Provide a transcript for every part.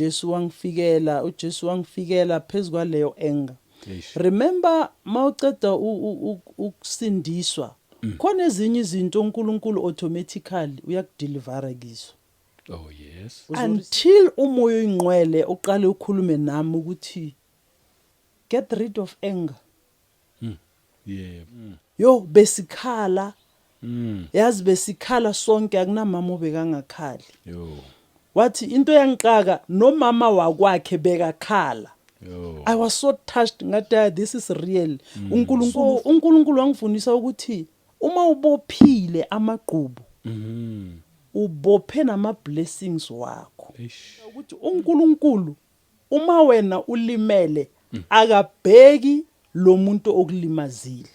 uJesu wangifikela, uJesu wangifikela phezu kwaleyo anger. Eish. Remember, mawuceda ukusindiswa, khona ezinye izinto uNkulunkulu automatically uyakudelivera kizo. Oh yes. Until uMoya oyiNgcwele uqale ukhulume nami ukuthi get rid of anger. Yebo. Yo, besikhala. Yazi, besikhala sonke, akunamama obekangakhali. Yo. Wathi into yangiqaka, nomama wakwakhe bekakhala. Yo. I was so touched, ngathi, "Ah, this is real." uNkulunkulu wangifundisa ukuthi uma ubophile amagqubu, ubophe nama blessings wakho. Eish. Ukuthi uNkulunkulu, uma wena ulimele, akabheki lo muntu okulimazile.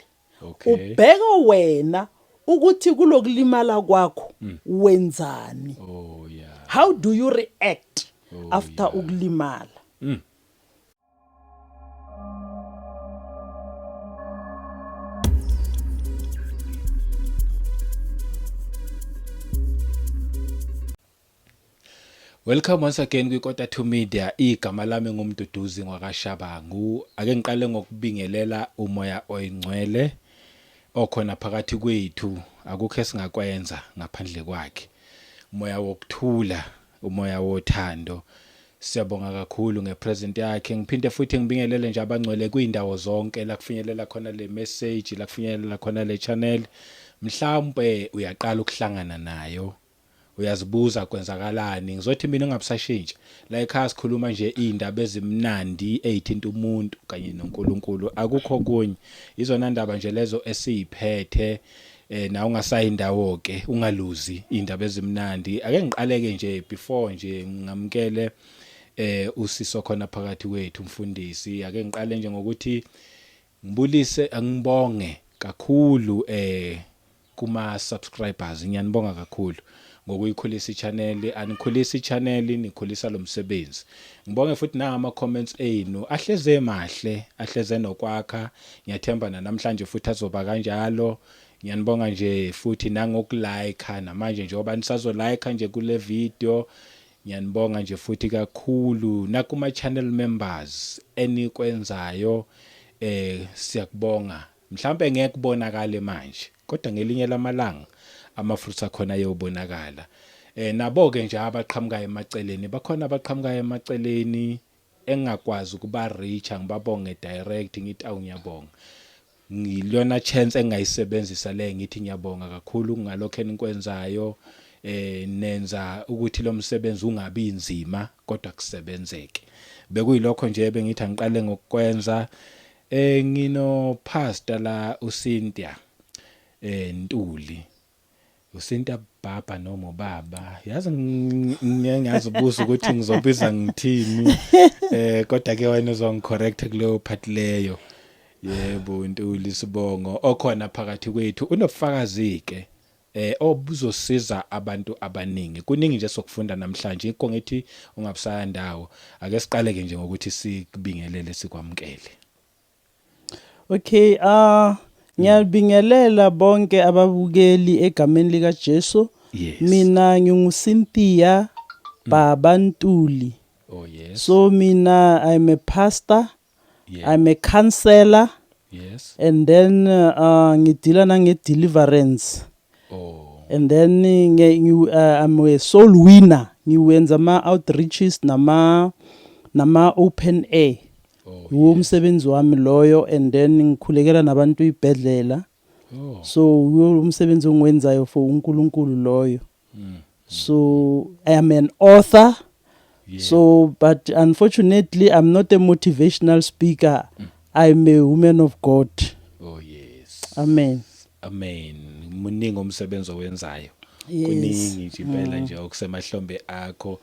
Ubheka wena ukuthi kulokulimala kwakho wenzani. Oh yeah. How do you react Oh, after ukulimala? Welcome once again kwiKota 2 Media. Igama lami nguMduduzi ngwakaShabangu. Ake ngiqale ngokubingelela uMoya oyiNgcwele okhona phakathi kwethu. Akukho esingakwenza ngaphandle kwakhe. Umoya wokuthula, umoya wothando. Siyabonga kakhulu ngepresent yakhe. Ngiphinde futhi ngibingelele nje abangcwele kuyindawo zonke la kufinyelela khona le message, la kufinyelela khona le channel. Mhlawumbe uyaqala ukuhlangana nayo, uyazibuza kwenzakalani. Ngizothi mina ungabusashintsha la ekhaya, sikhuluma nje indaba ezimnandi ezithinta umuntu kanye noNkulunkulu, akukho kunye, izona ndaba nje lezo esiyiphethe. Na ungasayi indawo ke, ungaluzi indaba ezimnandi. Ake ngiqaleke nje before nje ngamkele usiso khona phakathi kwethu, umfundisi. Ake ngiqale nje ngokuthi ngibulise, angibonge kakhulu kuma subscribers. Ngiyanibonga kakhulu ngokuyikhulisa i-channel. Anikhulisa i-channel, nikhulisa lo msebenzi. Ngibonge futhi nangama comments enu ahleze mahle, ahleze nokwakha. Ngiyathemba namhlanje futhi azoba kanjalo. Ngiyanibonga nje futhi nangokulike namanje, njengoba nisazo like nje kule video. Ngiyanibonga nje futhi kakhulu nakuma channel members, enikwenzayo siyakubonga. Mhlambe ngeke kubonakale manje, kodwa ngelinye lamalanga ama fruits akhona ayobonakala. Nabo ke nje abaqhamuka emaceleni, bakhona abaqhamuka emaceleni engakwazi ukuba reach, ngibabonge direct, ngithi awu, ngiyabonga. Ngilona chance engayisebenzisa le, ngithi ngiyabonga kakhulu ngalokho enikwenzayo. Nenza ukuthi lo msebenzi ungabi inzima kodwa kusebenzeke. Bekuyilokho nje bengithi angiqale ngokwenza. Ngino pastor la, uCynthia Ntuli, uCynthia Baba noma ubaba, yazi ngeke ngazibuza ukuthi ngizobiza ngithini, kodwa ke wena uzongicorrect kuleyo part leyo. Yebo, Ntuli sibongo okhona phakathi kwethu unobufakazi ke obuzosiza abantu abaningi. Kuningi nje sokufunda namhlanje, ikho ngithi ungabusaya ndawo. Ake siqale ke nje ngokuthi sikubingelele, sikwamukele. Okay, ngiyabingelela bonke ababukeli egameni lika Jesu. Mina nginguCynthia Baba Ntuli. Oh yes. So mina I'm a pastor, I'm a counselor and then ngidila nange deliverance. And then I'm a soul winner. Ngiwenza ama outreaches nama open air. Yiwo umsebenzi wami loyo, and then ngikhulekela nabantu ibhedlela. So yiwo umsebenzi engiwenzayo for uNkulunkulu loyo. So I am an author. So but unfortunately I'm not a motivational speaker. I'm a woman of God. Oh yes. Amen. Amen. Muningi umsebenzi owenzayo. Yes. Kuningi nje impela nje okusemahlombe akho.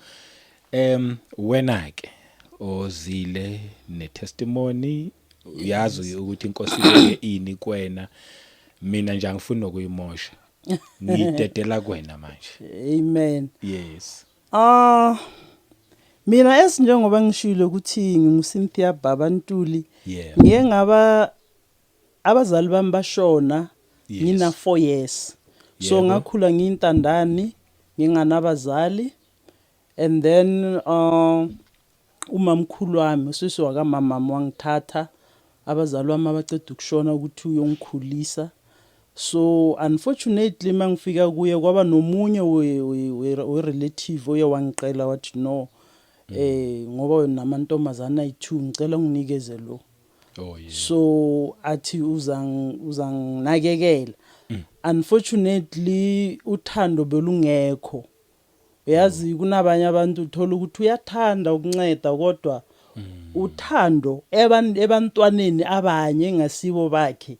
Wena ke ozile ne testimony, uyazi ukuthi inkosi ibeke ini kuwena. Mina nje angifuni nokuyimosha. Ngidedela kuwena manje. Amen. Yes. Ah, mina esinjengoba ngishilo ukuthi nginguCynthia Baba Ntuli. Ngiye ngaba abazali bami bashona ngina 4 years. So ngakhula ngiyintandane, nginganabazali, and then Umamkhulu wami, usisi wakamamami, wangithatha abazali bami abaceda ukushona ukuthi uyongikhulisa. So unfortunately, mangifika kuye kwaba nomunye we-relative oye wangicela, wathi, "No, ngoba wena namantombazana ayi-2, ngicela unginikeze lo." So athi uzanginakekela. Unfortunately, uthando belungekho. Uyazi, kunabanye abantu uthola ukuthi uyathanda ukunceda, kodwa uthando ebantwaneni abanye engasibo bakhe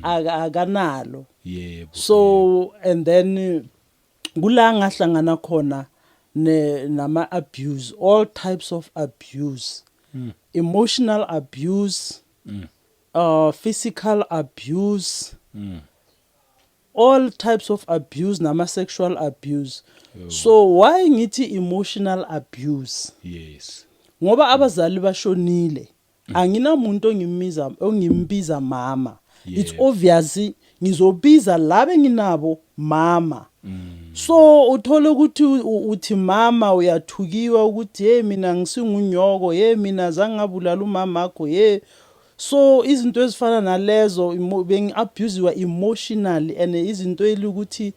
akanalo. So and then kula ngahlangana khona nama abuse, all types of abuse, emotional abuse, physical abuse, all types of abuse, nama sexual abuse. So why ngithi emotional abuse? Ngoba abazali bashonile, anginamuntu ongimbiza mama. It's obvious ngizobiza laba enginabo mama. So uthole ukuthi uthi mama, uyathukiwa ukuthi, "Hey, mina ngisingunyoko. Hey, mina zangabulala umama wakho, hey." So izinto ezifana nalezo, bengi-abusiwa emotionally, and izinto elikuthi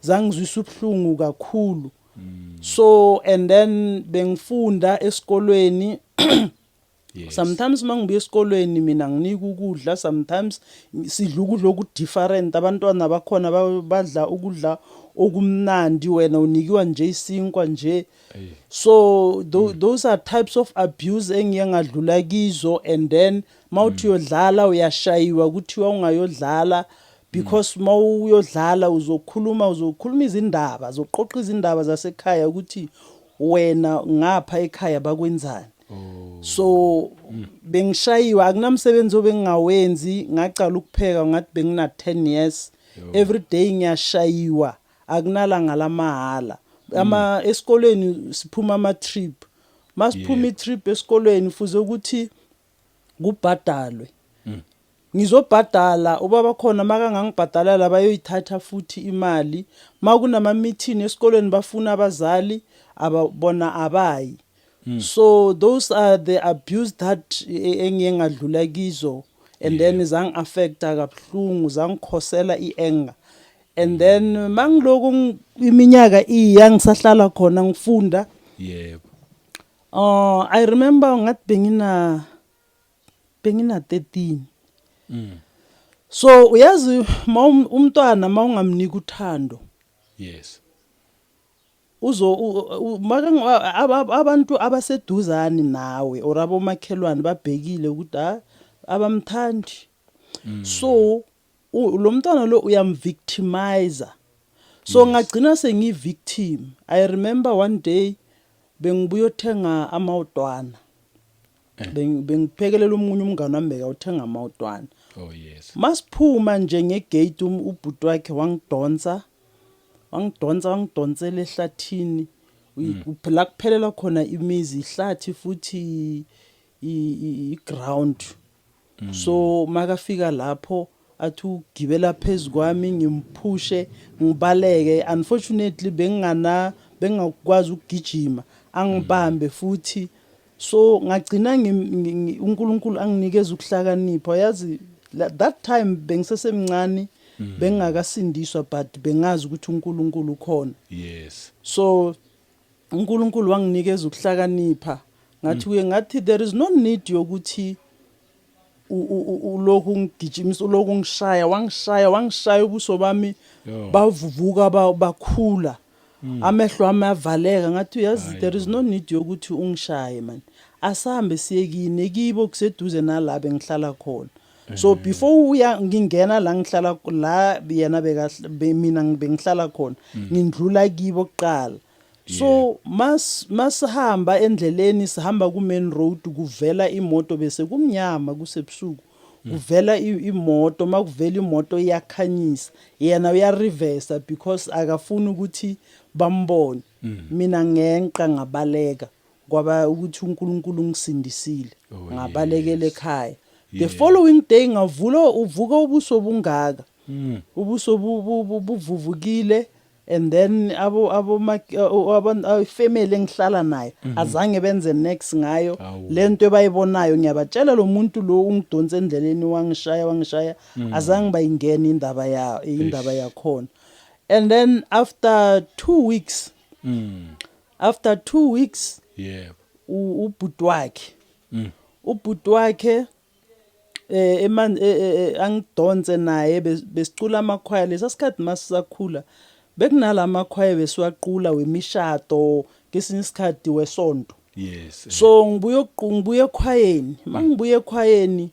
zangizwisa ubuhlungu kakhulu. So and then bengifunda esikolweni. Sometimes mangibuya esikolweni, mina nginika ukudla, sometimes sidla ukudla oku different. Abantwana bakhona badla ukudla okumnandi, wena unikiwa nje isinkwa nje. So those are types of abuse engiye ngadlula kizo. And then mawuthi uyodlala, uyashayiwa, kuthiwa ungayodlala because mawuyodlala uzokhuluma izindaba, zoqoqa izindaba zasekhaya ukuthi wena ngapha ekhaya bakwenzani. So bengishayiwa, akunamsebenzi obengingawenzi. Ngacala ukupheka ngathi bengina 10 years. Every day ngiyashayiwa, akunalanga lamahhala. Ama esikolweni siphuma ama trip, masiphuma i-trip esikolweni fuze ukuthi kubhadalwe. Ngizobhadala, ubaba khona makangangibhadalela, bayoyithatha futhi imali. Makunama meeting esikolweni, bafuna abazali, ababona abayi. So those are the abuse that engiye ngadlula kizo, and then zangi-affecta kabuhlungu, zangikhosela i-anger. And then mangiloku iminyaka iya, ngisahlala khona ngifunda. I remember ngathi bengina 13. So uyazi umntwana mawungamnika uthando, uzo abantu abaseduzane nawe or abomakhelwane babhekile ukuthi ha, abamthandi. So lo mntwana lo uyamvictimizer. So ngagcina sengiyi-victim. I remember one day bengibuya othenga amawutwana. Bengiphekelela omunye umngane wami, bekawuthenga amawutwana. Masiphuma nje ngegate, ubhuti wakhe wangidonsa, wangidonsa, wangidonsela ehlathini. La kuphelela khona imizi, ihlathi futhi i-ground. So makafika lapho athi ugibela phezu kwami, ngimphushe, ngibaleke. Unfortunately bengingakwazi ukugijima, angibambe futhi. So ngagcina uNkulunkulu anginikeza ukuhlakanipha. Yazi, that time bengisesemncane, bengingakasindiswa, but bengazi ukuthi uNkulunkulu ukhona. So uNkulunkulu wanginikeza ukuhlakanipha. Ngathi kuye, ngathi, "There is no need yokuthi ulokhu ungigijimisa, ulokhu ungishaya." Wangishaya, wangishaya, ubuso bami bavuvuka, bakhula, amehlo ami avaleka. Ngathi, "Uyazi, there is no need yokuthi ungishaye man, asambe siye kini." Kibo kuseduze nala bengihlala khona. So before uya ngingena la ngihlala la, yena beka mina bengihlala khona, ngindlula kibo kuqala. So masihamba endleleni, sihamba ku main road, kuvela imoto. Bese kumnyama, kusebusuku. Kuvela imoto. Makuvela imoto iyakhanyisa, yena uyareversa because akafuni ukuthi bambone. Mina ngenqa, ngabaleka, kwaba ukuthi uNkulunkulu ungisindisile. Ngabalekela ekhaya. The following day ngavula, uvuka ubuso bungaka, ubuso buvuvukile. And then abo family engihlala nayo azange benze next ngayo. Lento ebayibonayo, ngiyabatshela, lo muntu lo ungidonsa endleleni, wangishaya, wangishaya, azange bayingena indaba yakhona. And then after 2 weeks, after 2 weeks, ubhuti wakhe, ubhuti wakhe eman angidonse naye, besicula amakhwaya. Lesasikhathi masisakhula bekunalamakhwaya besiwaqula wemishado, kesinye isikhathi wesonto. So ngibuye ekhwayeni, mangibuye ekhwayeni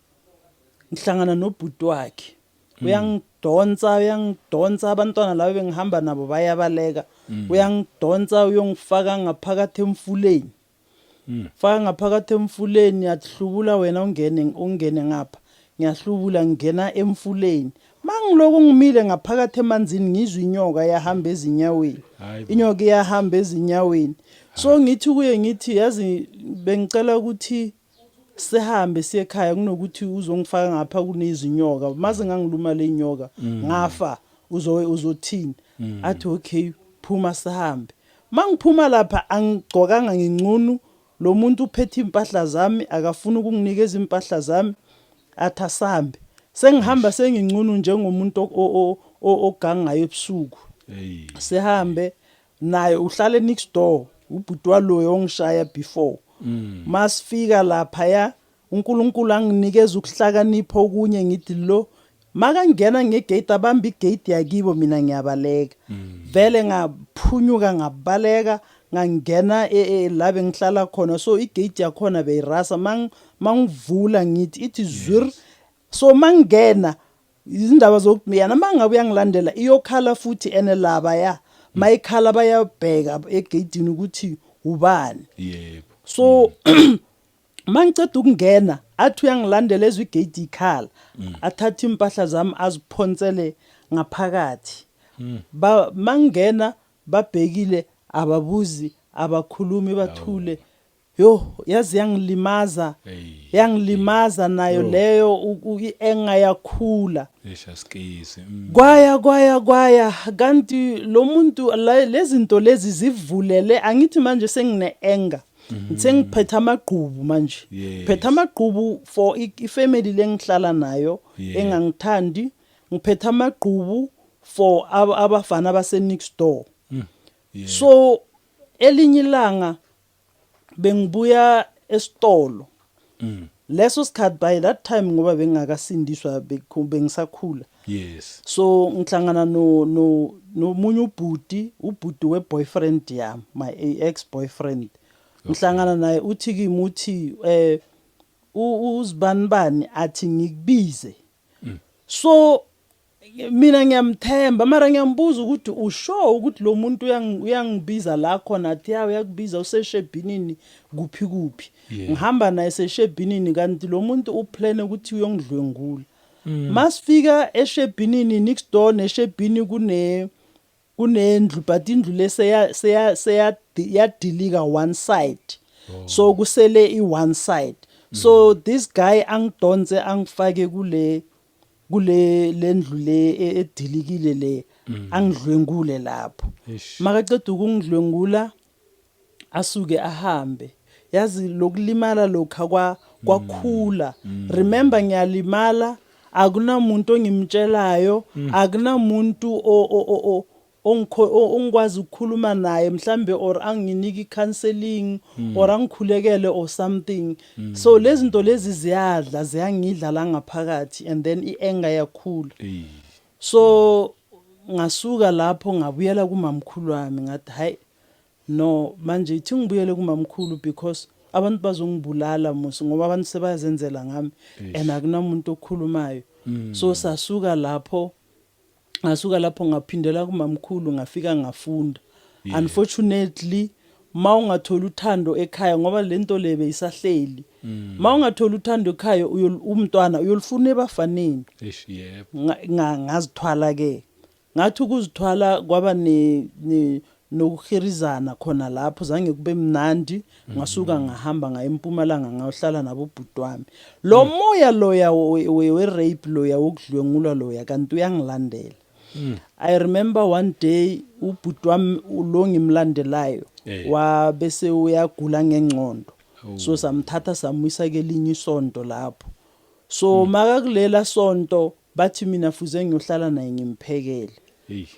ngihlangana nobhuti wakhe, uyangidonsa, uyangidonsa, abantwana laba bengihamba nabo bayabaleka, uyangidonsa, uyongifaka ngaphakathi emfuleni. Faka ngaphakathi emfuleni, athi, "Hlubula wena, ungene, ungene ngapha." Ngiyahlubula, ngingena emfuleni. Mangiloko ngimile ngaphakathi emanzini, ngizwa inyoka yahamba ezinyaweni. Hayi bo. Inyoka iyahamba ezinyaweni. So ngithi kuye, ngithi, "Yazi, bengicela ukuthi sihambe siye ekhaya kunokuthi uzongifaka ngapha kunezinyoka. Maze ngangiluma le nyoka ngafa, uzothini?" Athi, "Okay, phuma sihambe." Mangiphuma lapha angigcokanga, ngincunu. Lo muntu uphethe impahla zami, akafuni ukunginikeza impahla zami, athi asambe. Sengihamba sengincunu njengomuntu ogangayo ebusuku. Sihambe naye, uhlale next door, ubhuti waloyo ongishaya before. Masifika lapha ya, uNkulunkulu anginikeza ukuhlakanipha okunye. Ngithi lo makangena ngegate, abamba igate yakibo, mina ngiyabaleka vele. Ngaphunyuka, ngabaleka, ngangena la bengihlala khona. So igate yakhona beyirasa, mangivula ngithi ithi zwir. So mangena, izindaba zokuthi yena mangabe uyangilandela iyokhala futhi, ene laba ya mayikhala bayabheka egeyidini ukuthi ubani. So mangiceda ukungena, athi uyangilandela, ezwe igate ikhala, athathe impahla zami aziphonsele ngaphakathi. Ba mangena babhekile, ababuzi, abakhulumi, bathule. Yo, yazi yangilimaza. Yangilimaza nayo. Yo. Leyo i-anger yakhula. Eshaskisi. Kwaya, kwaya, kwaya, kanti lo muntu lezinto lezi zivulele. Angithi manje sengine-anger, sengiphethe amagqubu manje. Phethe amagqubu for ifamily lengihlala nayo engangithandi. Ngiphethe amagqubu for abafana abase next door. So elinye ilanga bengibuya esitolo. Leso sikhathi, by that time, ngoba bengingakasindiswa, bengisakhula. So ngihlangana no nomunye ubhuti, ubhuti we-boyfriend yami, my ex boyfriend. Ngihlangana naye, uthi kimi, uthi uzibani bani athi ngikubize. So mina ngiyamthemba, mara ngiyambuza ukuthi usho ukuthi lo muntu uyangibiza la khona. Athi, "Ya, uyakubiza, useshebhinini kuphi kuphi." Ngihamba naye seshebhinini, kanti lo muntu uplane ukuthi uyongidlwengula. Masifika eshebhinini, next door neshebhini kunendlu, but indlu le seya seya seya yadilika one side. So kusele i one side. So this guy angidonse, angifake kule lendlu le edilikile le, angidlwengule lapho. Makaceda ukungidlwengula, asuke ahambe. Yazi lokulimala lokha kwakhula. Remember, ngiyalimala, akunamuntu ongimtshelayo, akunamuntu ongikwazi ukukhuluma naye mhlambe, or anginike i-counseling, or angikhulekele or something. So lezi zinto lezi ziyadla, ziyangidla la ngaphakathi, and then i-anger yakhula. So ngasuka lapho, ngabuyela kumamkhulu wami. Ngathi, "Hayi no, manje ithi ngibuyele kumamkhulu because abantu bazongibulala musi, ngoba abantu sebayazenzela ngami and akunamuntu okhulumayo." So sasuka lapho, ngasuka lapho ngaphindela kumamkhulu, ngafika ngafunda. Unfortunately, mawungathola uthando ekhaya, ngoba lento le beyisahleli, mawungathola uthando ekhaya, umntwana uyolifuna ebafaneni. Eish, yebo. Ngazithwala ke. Ngathi ukuzithwala kwaba ne nokuhirizana khona lapho, zange kube mnandi. Ngasuka ngahamba ngaye eMpumalanga, ngayohlala nabobhuti wami. Lo moya loya we rape, loya wokudlwengulwa loya, kanti uyangilandela. I remember one day ubhuti wami lo ngimlandelayo wabese uyagula ngengqondo. So samthatha samuyisa kelinye isonto lapho. So makakulela sonto bathi mina fuze ngiyohlala naye ngimphekele.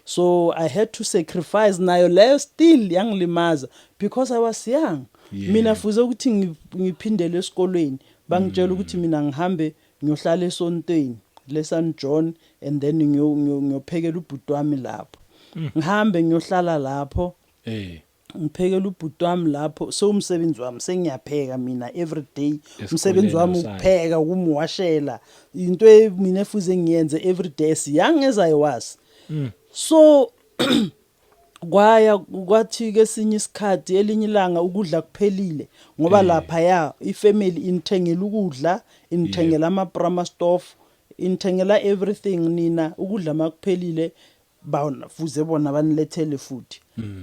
So I had to sacrifice nayo leyo, still yangilimaza because I was young. Mina fuze ukuthi ngiphindele esikolweni, bangitshela ukuthi mina ngihambe ngiyohlala esontweni le St John and then ngiyophekela ubhuti wami lapho. Ngihambe ngiyohlala lapho, ngiphekela ubhuti wami lapho. So umsebenzi wami sengiyapheka mina every day. Umsebenzi wami Esikoleni. Ukupheka, ukumuwashela, into mina efuze ngiyenze every day as young as I was. So kwaya kwathi kesinye isikhathi, elinye ilanga ukudla kuphelile ngoba lapha ya ifamily inithengela ukudla, inithengela ama stof, inithengela everything. Nina ukudla makuphelile bafuze bona banilethele futhi.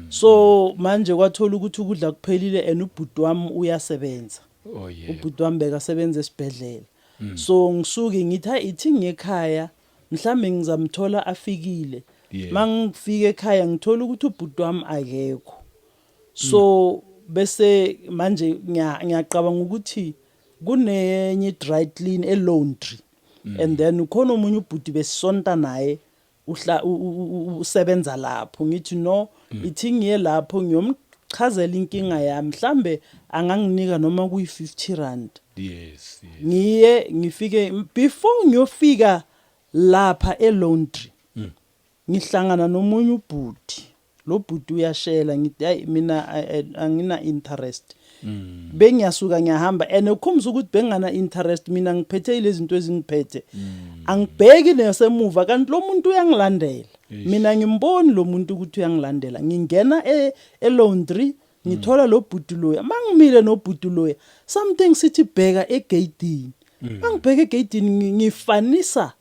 So manje kwathola ukuthi ukudla kuphelile and ubhuti wami uyasebenza. oh yeah Ubhuti wami bekasebenza esibhedlela. So ngisuke ngithi, hayi, ithi ngekhaya mhlambe ngizamthola afikile. Mangifika ekhaya ngithola ukuthi ubhuti wami akekho. So bese manje ngiyacabanga ukuthi kunenye dry clean e laundry and then ukhona omunye ubhuti besonta naye uhla usebenza lapho. Ngithi no, ithi ngiye lapho ngiyomchazela inkinga yami, mhlambe anganginika noma kuyi 50 rand. Ngiye ngifike, before ngiyofika lapha e-laundry ngihlangana nomunye ubhuti. Lo bhuti uyashela. Ngithi, hayi, mina angina interest. Bengiyasuka ngiyahamba and ukhombisa ukuthi bengana interest. Mina ngiphethe lezi zinto ezingiphethe, angibheki nesemuva, kanti lo muntu uyangilandela. Mina ngimboni lo muntu ukuthi uyangilandela. Ngingena e-laundry, ngithola lo bhuti loya. Mangimile nobhuti loya, something sithi bheka egeyidini. Mangibheka egeyidini, ngifanisa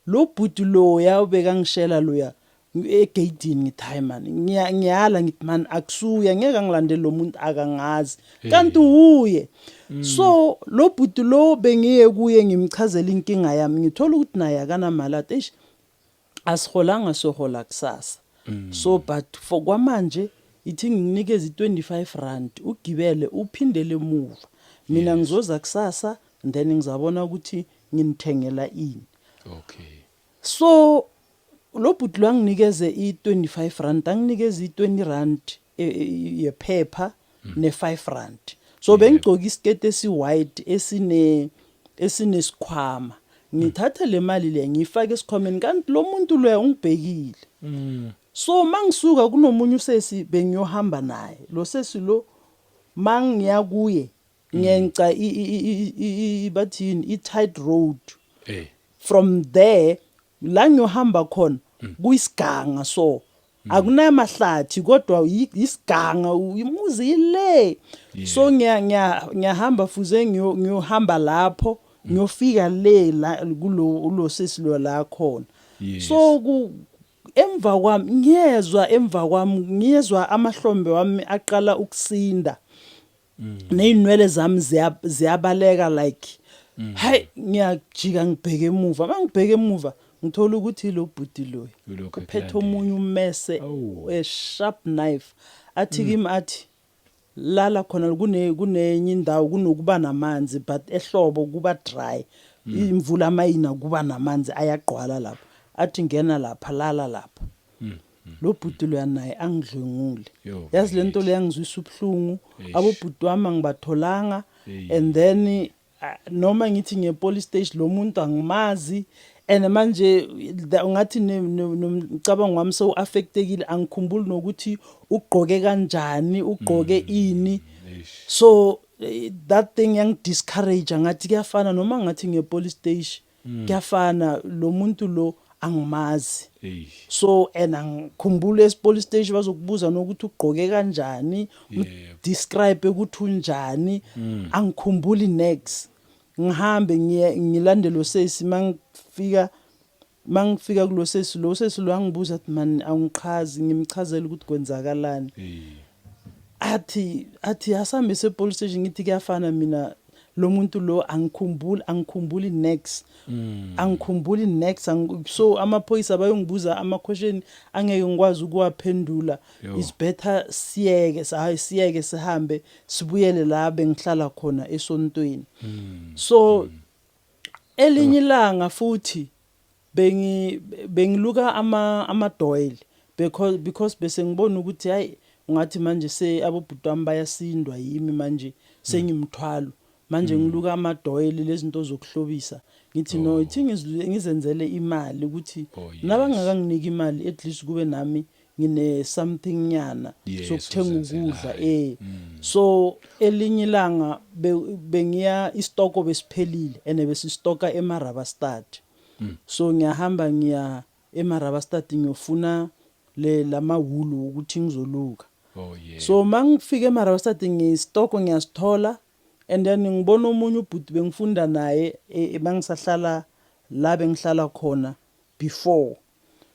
lo bhuti loya obekangishela loya egeyidini. Ngithi, hayi man, ngiyala. Ngithi, man, akusuya, ngeke angilandele lo muntu, akangazi, kanti uye. So lo bhuti lo bengiye kuye ngimchazela inkinga yami, ngithola ukuthi naye akanamali. Athi, eish, asiholanga, sohola kusasa. So but for kwamanje ithi ngikunikeze i-25 rand, ugibele uphindele emuva. Mina ngizoza kusasa and then ngizabona ukuthi nginithengela ini. So lo bhuti lo anginikeze i-25 rand, anginikeze i-20 rand yephepha ne-5 rand. So bengigcoka isiketi esi-white esinesikhwama. Ngithathe le mali le ngiyifake esikhwameni, kanti lo muntu loya ungibhekile. So mangisuka kunomunye usesi bengiyohamba naye. Lo sesi lo mangiya kuye ngenca bathi yini, i-tight road. From there la ngiyohamba khona kuyisiganga, so akunamahlathi kodwa isiganga, imuzi ile. So ngiyahamba, fuze ngiyohamba lapho, ngiyofika le la kulo lo sisi lo la khona. So ku emva kwami ngiyezwa, emva kwami ngiyezwa amahlombe wami aqala ukusinda nezinwele zami ziyabaleka like hayi. Ngiyajika ngibheke emuva. Mangibheke emuva ngithola ukuthi lo bhuti loyo Ulokhu uphethe ekulandela. omunye ummese, a sharp knife. Athi kimi, athi lala khona. Kunenye indawo kunokuba namanzi, but ehlobo kuba dry, imvula mayina kuba namanzi ayagqwala lapho. Athi ngena lapha, lala lapha. Lo bhuti loya naye angidlwengule. Yo, Yazi lento bakithi. le yangizwisa ubuhlungu. Eish. Abobhuti wami angibatholanga. Hey. And then noma ngithi ngiye police station, lo muntu angimazi and manje ungathi nomcabango wami so affectekile, angikhumbuli nokuthi ugqoke kanjani, ugqoke ini. So that thing yangi-discourage. Ngathi kuyafana noma ngathi ngiye police station, kuyafana, lo muntu lo angimazi. So and angikhumbule esi-police station bazokubuza nokuthi ugqoke kanjani, describe ukuthi unjani. Angikhumbuli next. Ngihambe ngiye ngilandele usesi. Mangifika kulo sesi, lo sesi lo angibuza athi, man, awungichazi. Ngimchazela ukuthi kwenzakalani. Athi asambe se police station. Ngithi kuyafana, mina Lo muntu lo angikhumbuli, angikhumbuli next, angikhumbuli next. So amaphoyisa bayongibuza ama question angeke ngikwazi ukuwaphendula. Yo. Is better siyeke, hayi, siyeke, sihambe sibuyele la bengihlala khona esontweni. So elinye ilanga futhi bengiluka ama doily because bese ngibona ukuthi hayi, ngathi manje se abobhuti wami bayasindwa yimi manje, sengimthwalo manje. Ngiluka ama doily, lezinto zokuhlobisa. Ngithi no, ithi ngizenzele imali ukuthi nabangakanginiki imali, at least kube nami ngine something nyana sokuthenga ukudla. Ozenzelayo. So elinye ilanga bengiya, isitoko besiphelile ene besistoka eMarabastad. So ngiyahamba ngiya eMarabastad, ngiyofuna le lamawulu ukuthi ngizoluka. So mangifika eMarabastad, ngistoko ngiyasithola and then ngibona omunye ubhuti bengifunda naye, mangisahlala la bengihlala khona before.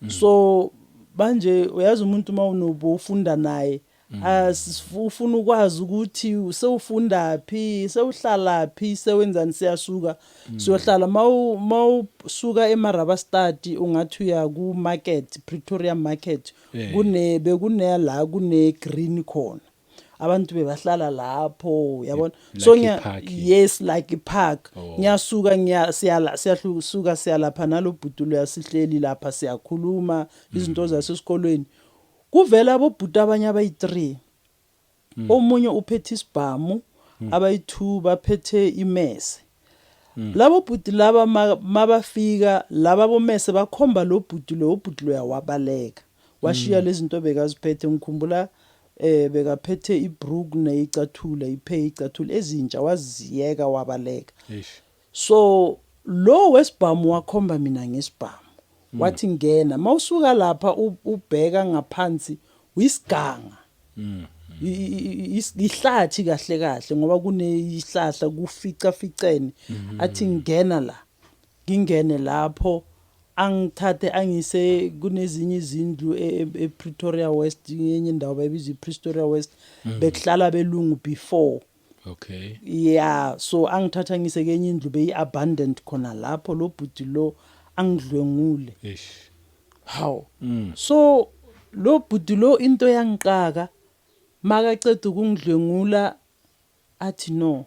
So manje uyazi umuntu mawunobo ufunda naye, ufuna ukwazi ukuthi sewufunda phi, sewuhlala phi, sewenzani. Siyasuka siyohlala, mawusuka eMarabastad ungathi uya ku market, Pretoria Market, kune bekune la kune green khona, abantu bebahlala lapho, uyabona. So Like i-park. Yes, like i-park. Oh. Ngiyasuka ngiya siyala siyahlusuka siyalapha nalo bhuti lo, yasihleli lapha, siyakhuluma izinto zasesikolweni. Kuvela abobhuti abanye abayi-3, omunye uphethe isibhamu, abayi-2 baphethe imese. Labo bhuti laba mabafika laba bomese bakhomba lo bhuti lo, ubhuti lo wabaleka, washiya lezi zinto bekaziphethe. Ngikhumbula bekaphethe ibrook neyicathula, iphe icathula ezintsha, waziyeka wabaleka. Eish. So lo wesibhamu wakhomba mina ngesibhamu, wathi ngena, mawusuka lapha ubheka ngaphansi uyisiganga, ihlathi kahle kahle, ngoba kuneyihlahla kufica ficene. Athi ngena la, ngingene lapho, angithathe angise kunezinye izindlu ePretoria West, enye indawo bayibiza iPretoria West, bekuhlala belungu before. Yeah, so angithatha ngise kenye indlu beyi abandoned khona lapho, lo bhuti lo angidlwengule. Eish. Hawu, so lo bhuti lo into yangiqaka, makaceda ukungidlwengula athi no,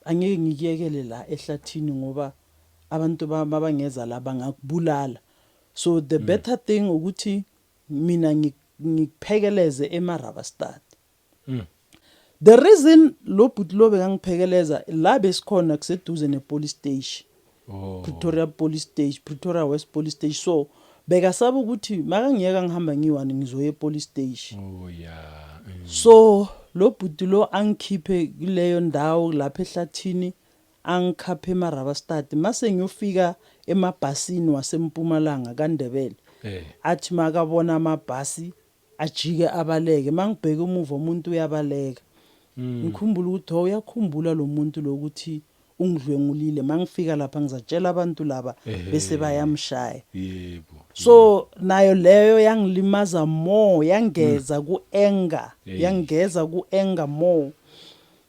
angeke ngikuyekele la ehlathini ngoba abantu mabangeza la bangakubulala, so the better thing ukuthi mina ngikuphekeleze eMarabastad. The reason lo bhuti lo bekangiphekeleza la, besikhona kuseduze ne-police station, Pretoria Police Station, Pretoria West Police Station. So bekasaba ukuthi makangiyeka ngihamba ngiyi-one ngizoya e-police station. So lo bhuti lo angikhiphe kuleyo ndawo lapha ehlathini, angikhaphe eMarabastad. Mase ngiyofika emabhasini waseMpumalanga kaNdebele, athi makabona amabhasi ajike abaleke. Mangibheka umuva, umuntu uyabaleka. Ngikhumbula ukuthi ho, uyakhumbula lo muntu lo ukuthi ungidlwengulile, mangifika lapha ngizatshela abantu laba bese bayamshaya. So nayo leyo yangilimaza more, yangeza ku-anger. Yangeza ku-anger more.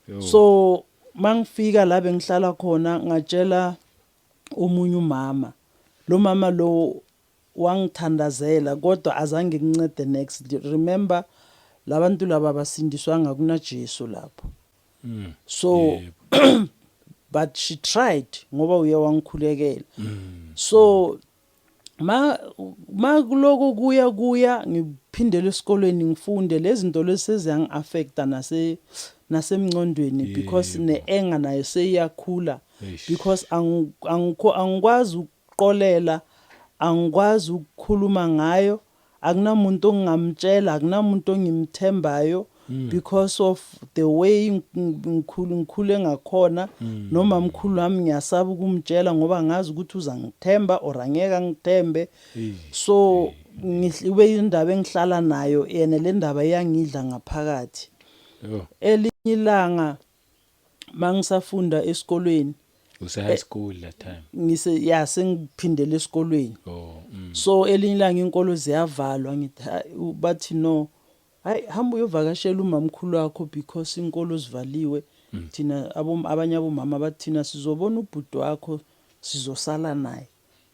Yo. So mangifika la bengihlala khona, ngatshela omunye umama. Lo mama lo wangithandazela, kodwa azange kuncede next. Remember, labantu laba basindiswanga, kunaJesu lapho. So but she tried ngoba uye wangikhulekela. So ma kuloko kuya ngiphindele esikolweni ngifunde, lezi zinto lezi seziyangi-affecta nasemncondweni because ne-anger nayo seyiyakhula because angikwazi ukuqolela, angikwazi ukukhuluma ngayo, akunamuntu ongingamtshela, akunamuntu ongimthembayo because of the way ngikhule ngakhona. Noma mkhulu wami ngiyasaba ukumtshela ngoba ngazi ukuthi uzangithemba or angeke angithembe. So ube indaba engihlala nayo yena, le ndaba iyangidla ngaphakathi. Yo. Elinye ilanga mangisafunda esikolweni, Use high school that time? Ngise ya, sengiphindele esikolweni. So elinye ilanga inkolo ziyavalwa, ngithi hayi, bathi no, hayi, hamba uyovakashela umamkhulu wakho because inkolo zivaliwe. Thina abanye abomama bathina sizobona ubhuti wakho, sizosala naye.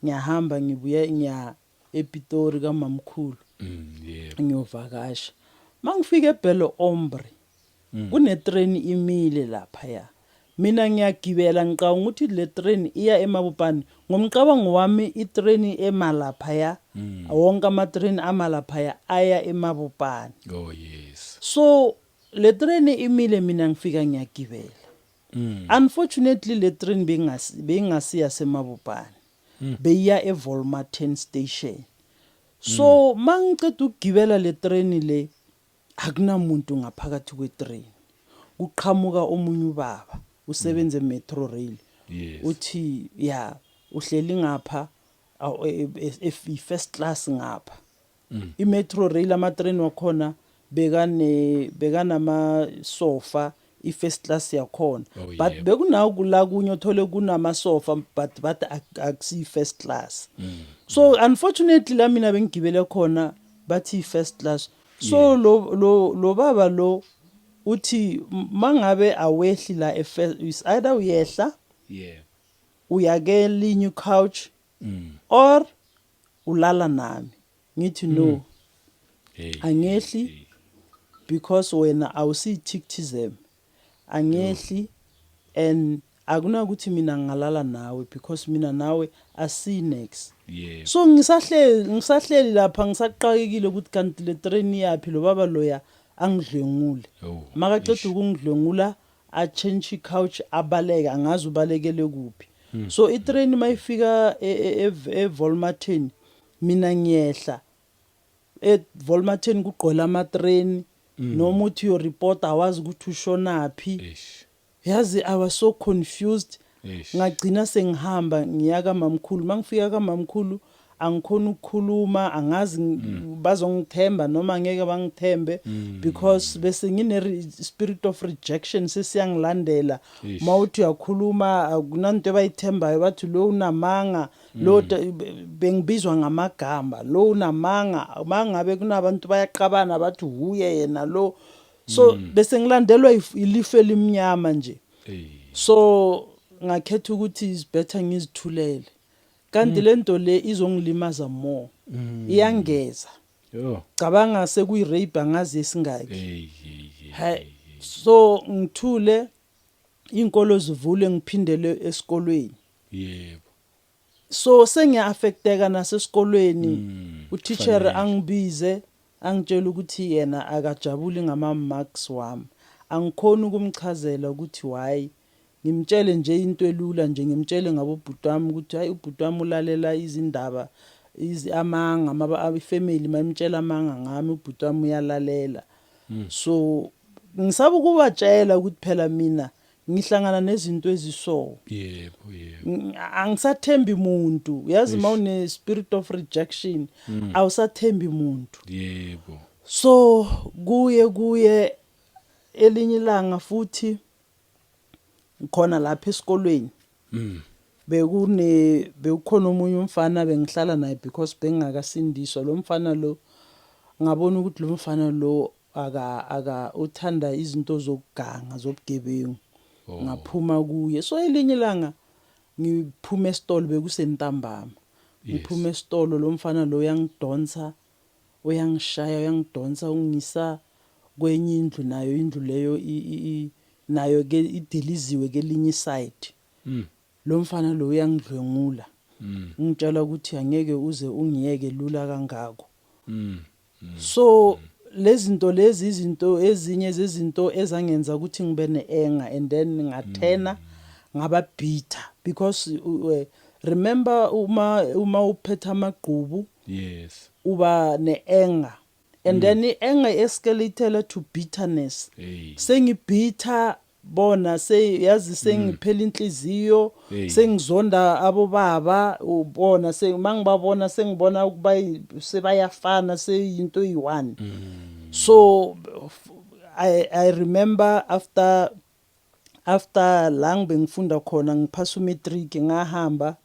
Ngiyahamba, ngibuye, ngiya ePitori kamamkhulu. Ngiyovakasha. Mangifika eBelo Ombre, kune-train imile lapha. Ya, mina ngiyagibela, ngicabanga ukuthi le train iya eMabopane. Ngomcabango wami, i-train ema laphaya, wonke ama-train ama laphaya aya eMabopane. So le train imile, mina ngifika, ngiyagibela. Unfortunately, le train bengasiya seMabopane, beyiya eVolmarton station. So mangiceda ukugibela le train le, akunamuntu ngaphakathi kwetrain. Kuqhamuka omunye ubaba usebenza eMetro Rail. Uthi, ya, uhleli ngapha, first class ngapha. I-Metro Rail, ama-train wakhona bekanama sofa, i-first class yakhona. But bekunawo la kunye uthole kunama sofa, but akusiyi first class. So unfortunately, la mina bengigibele khona bathi first class. So lo baba lo uthi, mangabe awehli la is either uyehla, uya kelinye couch or ulala nami. Ngithi no, angehli, because wena awusiyi-tictism. Angehli, and akunakuthi mina ngingalala nawe, because mina nawe asinex. So ngisahleli lapha, ngisaqakekile ukuthi kanti le train iyaphi. Lo baba loya angidlwengule. Makaceda ukungidlwengula, a-change couch, abaleke, angazi ubalekele kuphi. So itrain mayifika eVolmarton, mina ngiyehla eVolmarton. Kugqwele ama-train, noma uthi uyo-report, awazi ukuthi ushonaphi. Yazi, I was so confused. Ngagcina sengihamba ngiya kamamkhulu. Mangifika kamamkhulu, angikhona ukukhuluma, angazi bazongithemba noma ngeke bangithembe, because bese ngine spirit of rejection sesiyangilandela. Mawuthi uyakhuluma, akunanto abayithembayo, bathi lo unamanga lo. Bengibizwa ngamagama, lo unamanga. Mangabe kunabantu bayaqabana, bathi huye yena lo. So bese ngilandelwa ilifu elimnyama nje. So ngakhetha ukuthi is better ngizithulele, kanti lento le izongilimaza more, iyangeza. Cabanga sekuyi rape, angazi esingaki. Hey hey hey. Hayi, so ngithule, inkolo zivule, ngiphindele esikolweni. So sengiya-affecteka nasesikolweni. Utitshere angibize, angitshela ukuthi yena akajabuli ngama-marks wami. Angikhoni ukumchazela ukuthi why. Ngimtshele nje into elula nje, ngimtshele ngabobhuti wami ukuthi hayi, ubhuti wami ulalela izindaba amanga, ifamily mayimtshela amanga ngami, ubhuti wami uyalalela. So ngisaba ukubatshela ukuthi phela mina ngihlangana nezinto eziso. yebo yebo Angisathembi muntu, yazi. Mawune spirit of rejection, awusathembi muntu. So kuye elinye ilanga futhi, khona lapha esikolweni, bekukhona omunye umfana bengihlala naye, because bengingakasindiswa. Lo mfana lo, ngabona ukuthi lo mfana lo aka uthanda izinto zokuganga, zobugebengu. Ngaphuma kuye. So elinye ilanga ngiphuma esitolo, bekusentambama. Ngiphuma esitolo, lo mfana lo uyangidonsa, uyangishaya, uyangidonsa, ungisa kwenye indlu. Nayo indlu leyo nayo ke idiliziwe kelinye iside. Lo mfana lo uyangidlwengula. Ungitshela ukuthi angeke uze ungiyeke lula kangako. So lezi zinto lezi, izinto ezinye zezinto ezangenza ukuthi ngibe ne-anger, and then ngathena ngaba bitter, because remember, uma uphethe amagqubu, uba ne-anger, and then i-anger escalated to bitterness. Sengibitter bona, seyazi, sengiphela inhliziyo. Sengizonda abobaba, ubona mangibabona sengibona ukuba sebayafana, seyinto eyi-one. So I remember after la ngibengifunda khona, ngiphasa umatric, ngahamba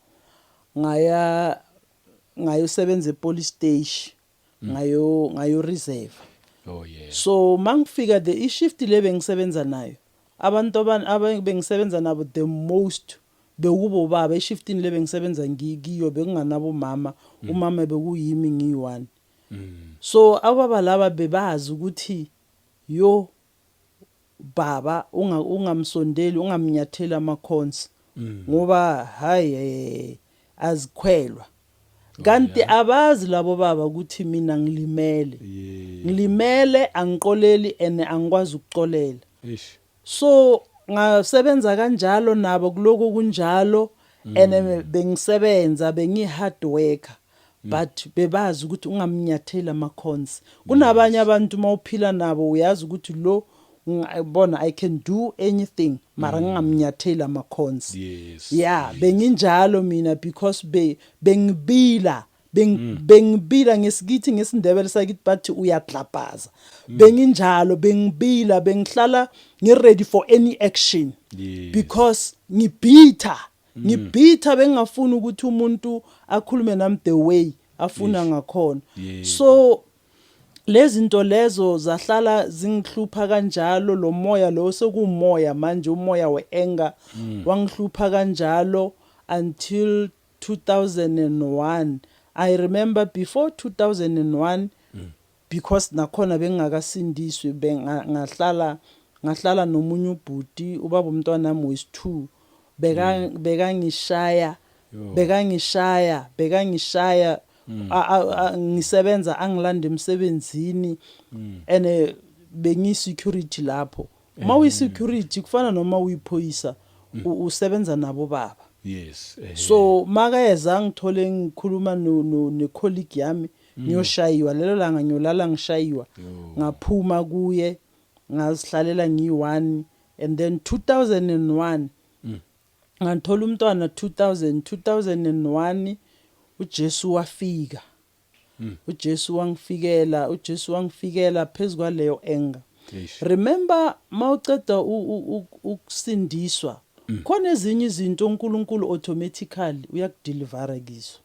ngaya ngayosebenza epolice station, ngayo reserve. So mangifika, the ishift le bengisebenza nayo, Abantu bengisebenza nabo the most bekubo baba eshiftini le bengisebenza ngikiyo, bekunganabo mama, umama bekuyimi ngiyi-one. So ababa laba bebazi ukuthi yo baba ungamsondeli, ungamnyatheli amakhonsi ngoba hayi, azikhwelwa. Kanti abazi labo baba ukuthi mina ngilimele, ngilimele, angiqoleli and angikwazi ukuxolela. So ngasebenza kanjalo nabo kuloko kunjalo, and bengisebenza, bengi hard worker, but bebazi ukuthi ungamnyatheli amakhonsi. Kunabanye abantu mawuphila nabo uyazi ukuthi lo bona I can do anything mara ngingamnyatheli amakhonsi. Yeah, benginjalo mina because be bengibila bengibila ngesikithi, ngesiNdebele sakithi bathi uyadlabhaza. Benginjalo, bengibila, bengihlala ngi-ready for any action because ngi-bitter, ngi-bitter, bengingafuni ukuthi umuntu akhulume nami the way afuna ngakhona. So lezi zinto lezo zahlala zingihlupha kanjalo. Lo moya lo sekuumoya manje, umoya we-anger wangihlupha kanjalo until 2001. I remember before 2001, because nakhona bengingakasindiswi, bengahlala ngahlala nomunye ubhuti, ubaba umntwana wami wesi2, beka bekangishaya. Yo. Bekangishaya, bekangishaya. Ngisebenza, angilanda emsebenzini and bengiyi security lapho. Uma uyi security kufana noma uyiphoyisa, usebenza nabo baba. So makeza ngithole ngikhuluma no no ne colleague yami, ngiyoshayiwa lelo langa, ngiyolala ngishayiwa. Yo. Ngaphuma kuye, ngazihlalela ngiyi-one, and then 2001 ngathola umntwana. 2000, 2001 uJesu wafika. uJesu wangifikela, uJesu wangifikela phezukwaleyo anger. Remember, mawuceda ukusindiswa, khona ezinye izinto uNkulunkulu automatically uyakudelivera kizo.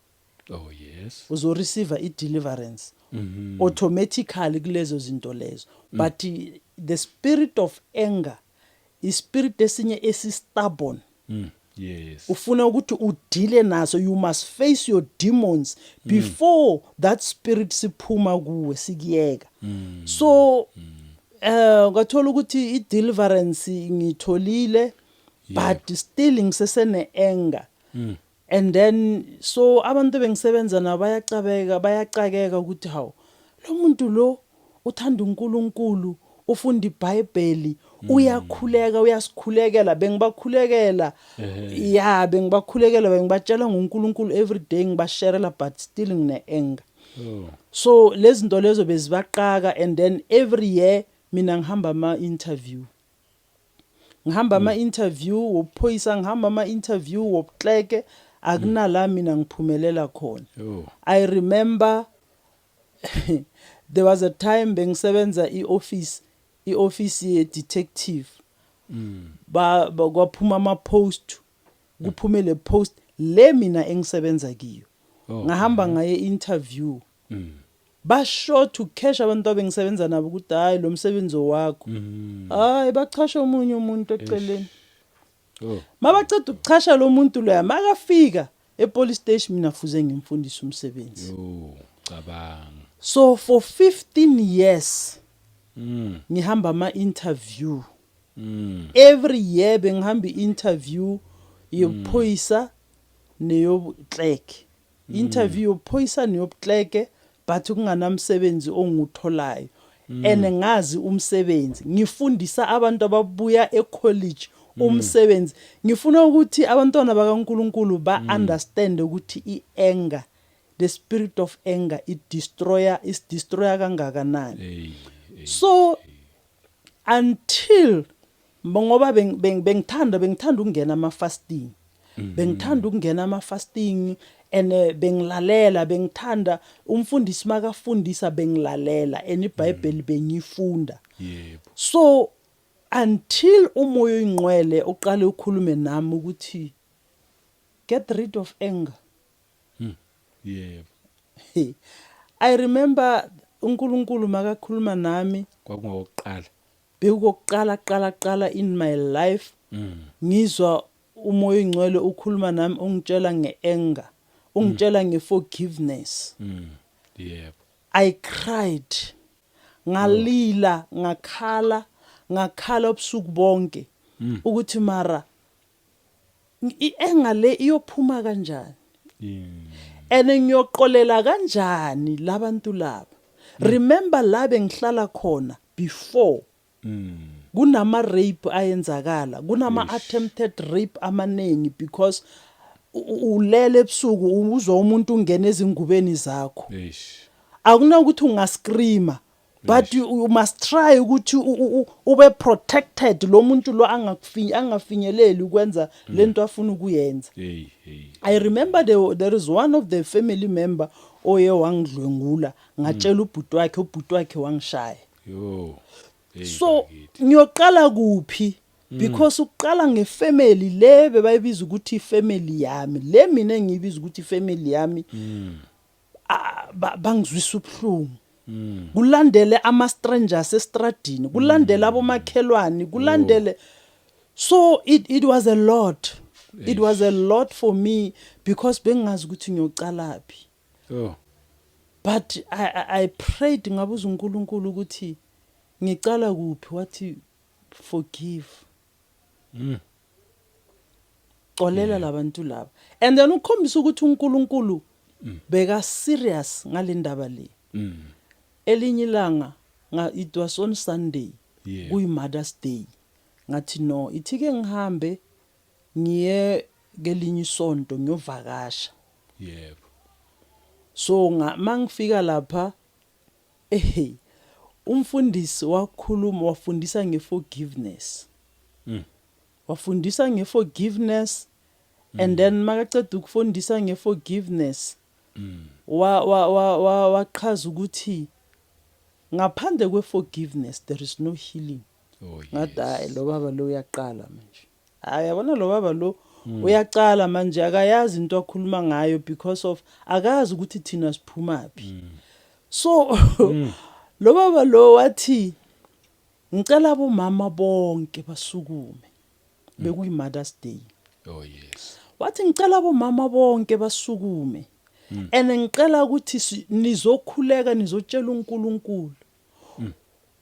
Oh yes. Uzoreceive i-deliverance automatically kulezo zinto lezo, but the spirit of anger, ispirit esinye esi-stubborn. Ufuna ukuthi udile naso. You must face your demons before that spirit siphuma kuwe, sikuyeka. So ngathola ukuthi i deliverance ngitholile, but still ngisesene anger. And then so abantu bengisebenza nabo bayacabeka, bayacakeka ukuthi hawu, lo muntu lo uthanda uNkulunkulu, ufunda iBhayibheli, uyakhuleka, uyasikhulekela. Bengibakhulekela, ya, bengibakhulekela, bengibatshela ngoNkulunkulu every day, ngibasharela, but still ngine anger. So lezi zinto lezo bezibaqaka. And then every year mina ngihamba ama interview, ngihamba ama interview wobuphoyisa, ngihamba ama interview wobukleke, akunala mina ngiphumelela khona. I remember there was a time bengisebenza ioffice, ioffice ye detective. Ba kwaphuma ama post, kuphume le post le mina engisebenza kiyo. Ngahamba ngaye interview. Basho to cash abantu abengisebenza nabo ukuthi hayi, lo msebenzi wakho. Hayi, bachasha omunye umuntu eceleni. Mabaceda ukuchasha lo muntu loya, makafika epolice station, mina fuze ngimfundise umsebenzi. Yo, cabanga. So for 15 years ngihamba ama interview. Every year bengihamba i-interview yobuphoyisa neyobukleke, interview yobuphoyisa neyobukleke, but kunganamsebenzi ongutholayo. And ngazi umsebenzi, ngifundisa abantu ababuya ecollege umsebenzi. Ngifuna ukuthi abantwana bakaNkuluNkulu ba understand ukuthi i-anger, the spirit of anger, it destroyer is destroyer kangakanani. Hey. Hey. So until ngoba bengithanda ukungena ama fasting, bengithanda ukungena ama fasting and bengilalela, bengithanda umfundisi makafundisa, bengilalela and iBhayibheli bengifunda. So until uMoya oyiNgcwele uqale ukhulume nami ukuthi get rid of anger. I remember uNkulunkulu makakhuluma nami. Kwakungokuqala. Bekukokuqala qala qala in my life ngizwa uMoya oNgcwele ukhuluma nami, ungitshela ngeanger, ungitshela ngeforgiveness. I cried, ngalila, ngakhala, ngakhala ubusuku bonke ukuthi mara i-anger le iyophuma kanjani and ngiyoxolela kanjani labantu laba? Remember, la bengihlala khona before, kunama rape ayenzakala, kunama attempted rape amaningi, because ulele ebusuku, uzwa umuntu ungena ezingubeni zakho. Akunakuthi ungascreama, but you must try ukuthi ube protected, lo muntu lo angafinyeleli ukwenza lento afuna ukuyenza. Hey hey. I remember there is one of the family member oye wangidlwengula, ngatshela ubhuti wakhe, ubhuti wakhe wangishaya. Yo. Hey, So bakithi. ngiyoqala kuphi? Because uqala ngefamily le bebayibiza ukuthi ifamily yami, le mina engiyibiza ukuthi ifamily yami, bangizwisa ubuhlungu. Kulandele ama strangers estradini, kulandele abomakhelwane, kulandele. So it was a lot, it was a lot for me, because bengingazi ukuthi ngiyocalaphi. But I prayed, ngabuza uNkulunkulu ukuthi ngicala kuphi, wathi forgive, xolela labantu laba. And then ukhombisa ukuthi uNkulunkulu beka serious ngale ndaba le. Elinye ilanga nga, it was on Sunday, kuyi Mother's Day, ngathi no, ithi ke ngihambe ngiye kelinye isonto ngiyovakasha. So nga mangifika lapha, umfundisi wakhuluma, wafundisa ngeforgiveness. Wafundisa ngeforgiveness, and then makaceda ukufundisa ngeforgiveness, wa wa wa wa wachaza ukuthi ngaphandle kweforgiveness there is no healing. Ngathi, hayi, lo baba lo uyaqala manje, hayi, yabona lo baba lo uyaqala manje, akayazi into akhuluma ngayo, because of akazi ukuthi thina siphumaphi. So lo baba lo wathi, ngicela abomama bonke basukume. Bekuyi Mother's Day. Wathi, ngicela abomama bonke basukume and ngicela ukuthi nizokhuleka, nizotshela uNkulunkulu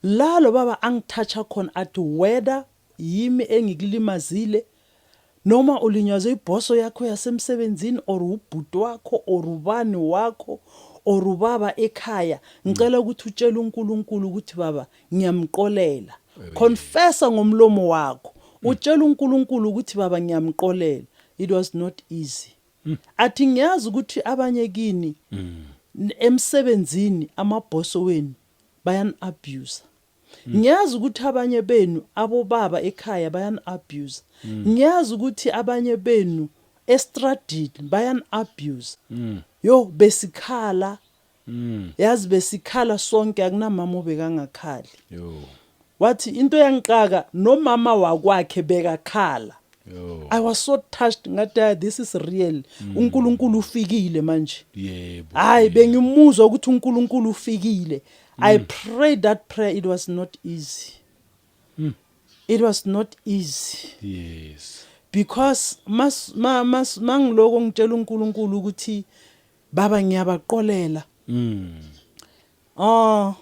la lo baba angitoucha khona, athi whether yimi engikulimazile noma ulinyazwe ibhoso yakho yasemsebenzini or ubhuti wakho or ubani wakho or ubaba ekhaya, ngicela ukuthi utshele uNkulunkulu ukuthi, baba, ngiyamxolela. Confessa ngomlomo wakho, utshela uNkulunkulu ukuthi, baba, ngiyamxolela. It was not easy. Athi, ngiyazi ukuthi abanye kini emsebenzini amabhoso wenu bayan abuse, ngiyazi ukuthi abanye benu abobaba ekhaya bayan abuse, ngiyazi ukuthi abanye benu estradini bayan abuse. Yo, besikhala, yazi, besikhala sonke, akunamama obekangakhali. Wathi into yangiqaka, nomama wakwakhe bekakhala. I was so touched, ngathi, "Ah, this is real, uNkulunkulu ufikile manje." Hayi, bengimuzwa ukuthi uNkulunkulu ufikile. I prayed that prayer. It was not easy, it was not easy, because mas mas mangiloko ngitshela uNkulunkulu ukuthi, baba, ngiyabaxolela. Oh,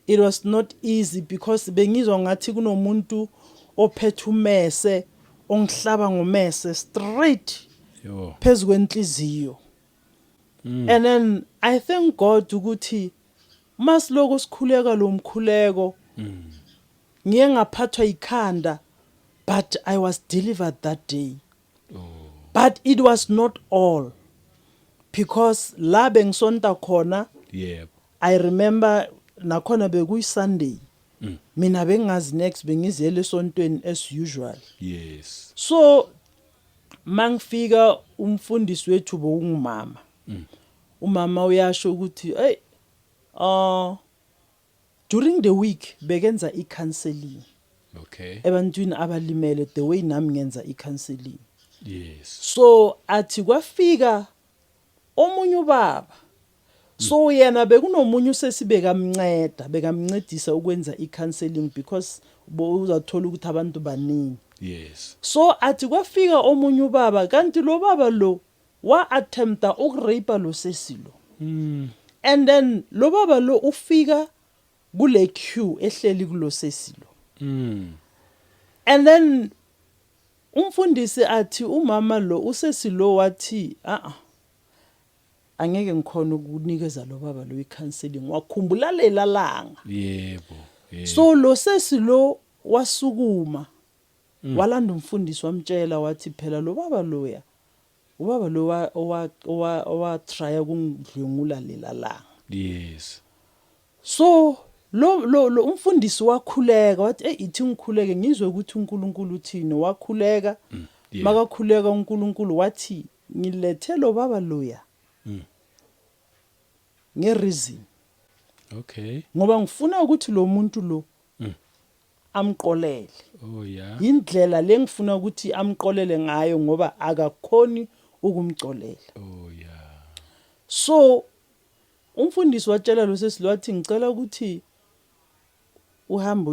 it was not easy, because bengizwa ngathi kunomuntu ophethe umese ongihlaba ngomese straight phezulu kwenhliziyo. And then I thank God ukuthi masiloko sikhuleka lo mkhuleko, ngiye ngaphathwa ikhanda, but I was delivered that day. But it was not all, because la bengisonta khona, I remember nakhona bekuyi Sunday. Mina bengazi next, bengiziyele esontweni as usual. So mangifika, umfundisi wethu bowungumama. Umama uyasho ukuthi, hey, during the week bekenza i-counseling ebantwini abalimele, the way nami ngenza i-counseling. So athi kwafika omunye ubaba, so yena bekunomunye usesi bekamnceda, bekamncedisa ukwenza i-counseling, because Uzathola ukuthi abantu baningi. So athi kwafika omunye ubaba, kanti lo baba lo wa attempta ukurape lo sesi lo. And then lo baba lo ufika kule queue ehleli kulo sesi lo. And then umfundisi athi umama lo, usesi lo wathi, "A a, angeke ngikhona ukunikeza lo baba lo icounseling." Wakhumbula lela langa. yebo yebo So lo sesi lo wasukuma, walanda umfundisi, wamtshela, wathi, "Phela lo baba loya, ubaba lo owa try ukungidlwengula lela langa." So lo umfundisi wakhuleka, wathi, "Hey, ithi ngikhuleke ngizwe ukuthi uNkulunkulu uthini." Wakhuleka. Makakhuleka uNkulunkulu wathi, "Ngilethe lo baba loya ngereason, ngoba ngifuna ukuthi lo muntu lo amqolele. Indlela lengifuna ukuthi amqolele ngayo, ngoba akakhoni ukumcolela." So umfundisi watshela lo sesi lo, wathi, "Ngicela ukuthi uhambe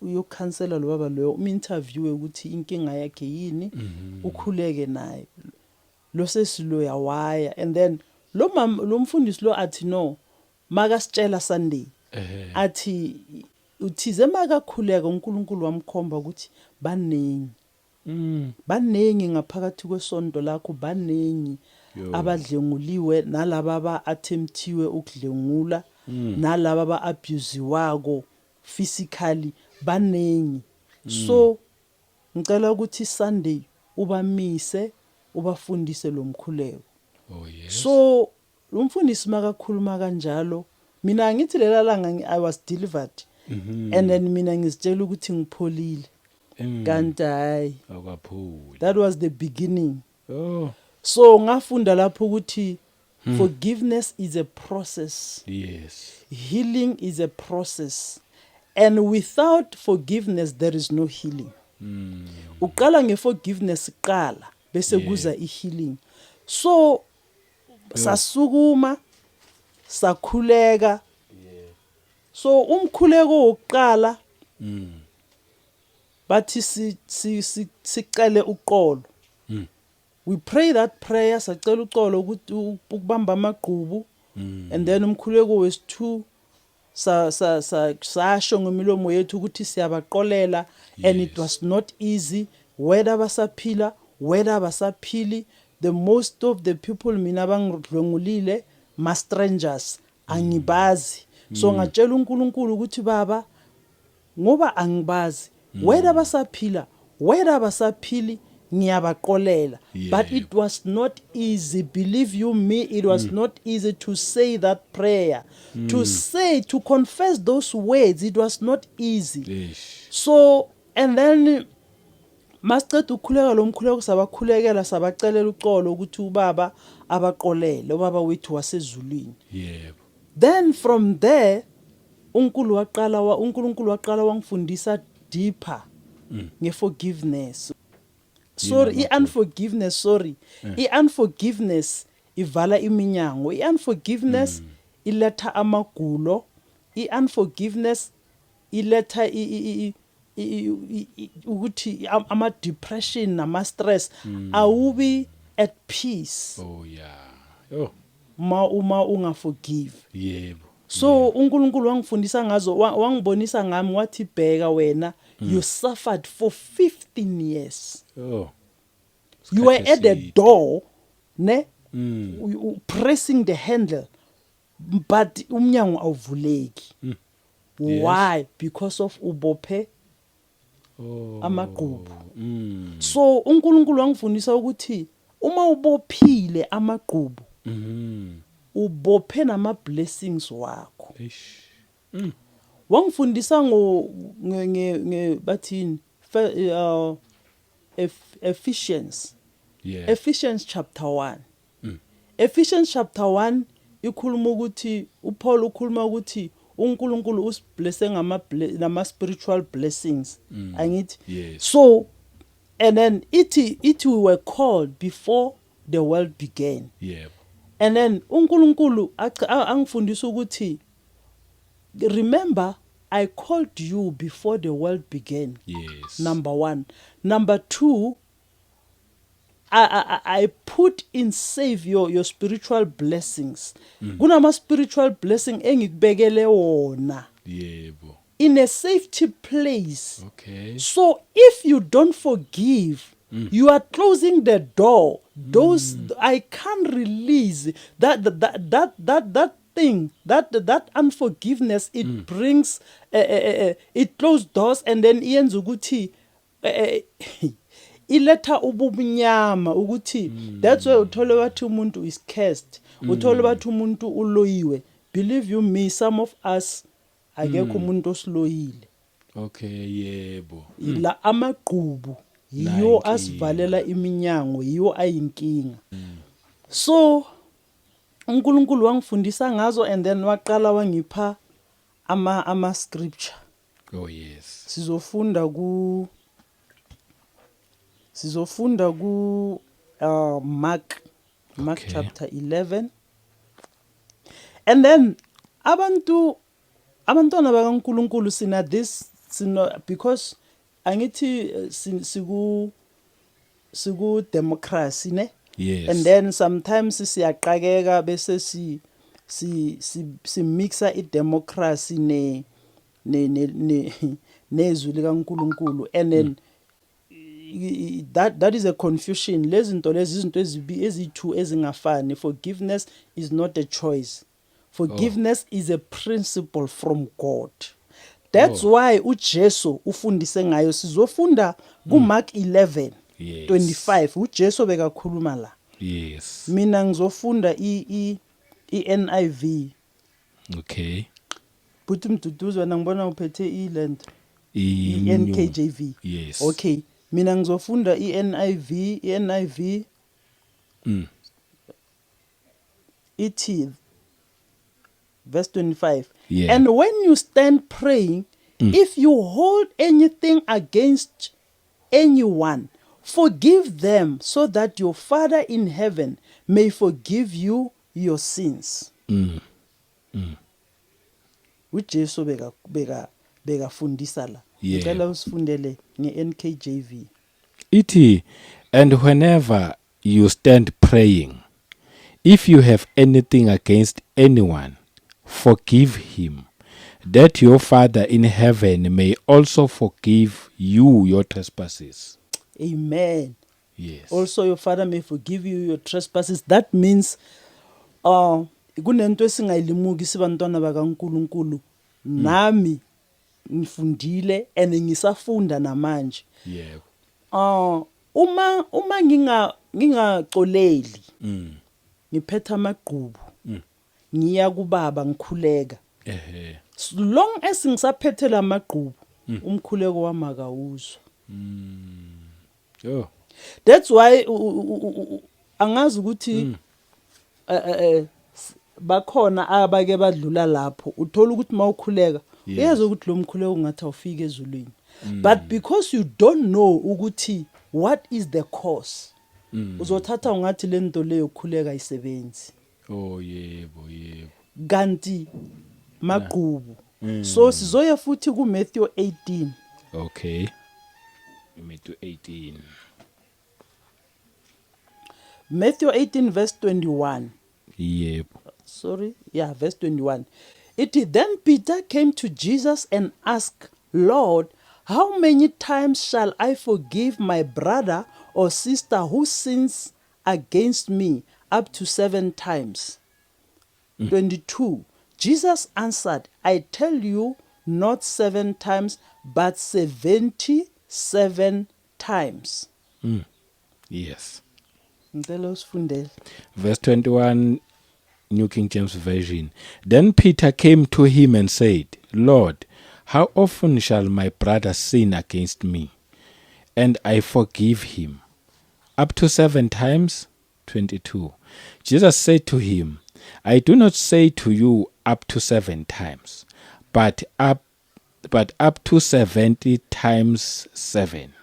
uyo counsela lo baba loyo, um interview ukuthi inkinga yakhe yini, ukhuleke naye." Lo sesi lo yawaya, and then lo mam lo mfundisi lo athi, no, makasitshela Sunday, athi uthize makakhuleka uNkulunkulu wamkhomba ukuthi baningi, baningi ngaphakathi kwesonto lakho, baningi abadlenguliwe, nalaba aba-attemptiwe ukudlengula, nalaba aba-abusiwako physically, baningi. So ngicela ukuthi Sunday ubamise, ubafundise lo mkhuleko. So umfundisi makakhuluma kanjalo, mina ngithi lela langa I was delivered, and then mina ngizitshela ukuthi ngipholile, kanti hayi. Akwaphuli. That was the beginning. So ngafunda lapho ukuthi forgiveness is a process, healing is a process, and without forgiveness there is no healing. Uqala ngeforgiveness qala, bese kuza ihealing. So sasukuma, sakhuleka. So umkhuleko wokuqala, bathi sicele uqolo. We pray that prayer, sacela uxolo ukuthi ukubamba amagqubu. And then umkhuleko wesi2, sa sa sa sasho ngemilomo yethu ukuthi siyabaqolela, and it was not easy, whether basaphila, whether basaphili. The most of the people mina bangidlwengulile ma strangers, angibazi. So ngatshela uNkulunkulu ukuthi, "Baba, ngoba angibazi, whether basaphila, whether basaphili, ngiyabaqolela." But it was not easy, believe you me, it was not easy to say that prayer, to say, to confess those words. It was not easy. Eish. So and then masiceda ukukhuleka lo mkhuleko, sabakhulekela, sabacelela uxolo ukuthi ubaba abaqolele, ubaba wethu wasezulwini. Then from there uNkulunkulu waqala wangifundisa deeper ngeforgiveness, sorry, i-unforgiveness, sorry. I-unforgiveness ivala iminyango, i-unforgiveness iletha amagulo, i-unforgiveness iletha ukuthi ama-depression nama-stress, awubi at peace Oh yeah. Oh. ma uma ungaforgive. So uNkulunkulu wangifundisa ngazo, wangibonisa ngami, wathi, "Bheka wena, you suffered for 15 years. You were at the Isikhathi door, ne, pressing the handle, but umnyango awuvuleki. Why? Because of ubophe amagqubu." So uNkulunkulu wangifundisa ukuthi uma ubophile amagqubu, ubophe nama blessings wakho. Eish. Wangifundisa ngo nge nge- nge bathini, Ephesians. Ephesians chapter 1. Ephesians chapter 1 ikhuluma ukuthi uPaul ukhuluma ukuthi uNkulunkulu usiblesse ngama spiritual blessings, angithi? Yes. So and then ithi we were called before the world began. And then uNkulunkulu angifundisa ukuthi remember I called you before the world began. Yes. Number 1. Number 2, I put in save your spiritual blessings. Kunama spiritual blessing engikubekele wona in a safety place. So if you don't forgive, you are closing the door. Those I can't release that thing, that unforgiveness, it brings it close doors and then iyenza ukuthi iletha ubumnyama ukuthi that's why uthole bathi umuntu is cursed, uthole bathi umuntu uloyiwe. Believe you me, some of us, akekho umuntu osiloyile. Okay yebo La amagqubu yiyo Nayinkinga. Asivalela iminyango, yiyo ayinkinga. So uNkulunkulu wangifundisa ngazo and then waqala wangipha ama scripture. Oh yes. Sizofunda ku Mark chapter 11, and then abantwana bakaNkulunkulu sina this sino because angithi siku democracy, ne? Yes. And then sometimes siyaqakeka bese si mixa i democracy ne nezwi likaNkulunkulu, and then that is a confusion. Lezi zinto lezi, izinto ezibi ezi2 ezingafani. Forgiveness is not a choice. Forgiveness is a principle from God. That's why uJesu ufundise ngayo. Sizofunda kuMark 11 25. uJesu bekakhuluma la. Mina ngizofunda i NIV. Okay. Buthi Mduduzi, wena ngibona uphethe ilento i-NKJV. Yes. Okay, mina ngizofunda i-NIV. I-NIV ithi, verse 25, "And when you stand praying, if you hold anything against anyone, forgive them, so that your Father in heaven may forgive you your sins." uJesu bekafundisa la. Ngicela usifundele nge-NKJV. Ithi, "And whenever you stand praying, if you have anything against anyone, forgive him, that your Father in heaven may also forgive you your trespasses." Amen. Yes. Also your Father may forgive you your trespasses. That means kunento esingayilimuki sibantwana bakaNkulunkulu. Nami ngifundile and ngisafunda namanje. Uma ngingaxoleli, ngiphetha amagqubu, ngiya kubaba ngikhuleka, as long as ngisaphethe lamagqubu, umkhuleko wami akawuzwa. Oh. That's why angazi ukuthi bakhona abake badlula lapho, uthola ukuthi mawukhuleka, uyazi ukuthi lo mkhuleko ungathi awufiki ezulwini, but because you don't know ukuthi what is the cause, uzothatha ungathi lento leyo ukukhuleka ayisebenzi. Oh yebo yebo. Kanti magqubu. So sizoya futhi ku Matthew 18. Okay. Matthew 18. Matthew 18 verse 21. Sorry, yeah, verse 21. It then Peter came to Jesus and asked, "Lord, how many times shall I forgive my brother or sister who sins against me? Up to seven times?" 22. Jesus answered, "I tell you, not seven times, but 77 times." Ngicela usifundele. Verse 21, New King James Version. Then Peter came to him and said, "Lord, how often shall my brother sin against me, and I forgive him? Up to seven times?" 22. Jesus said to him, "I do not say to you up to seven times, but up to 70 times 7."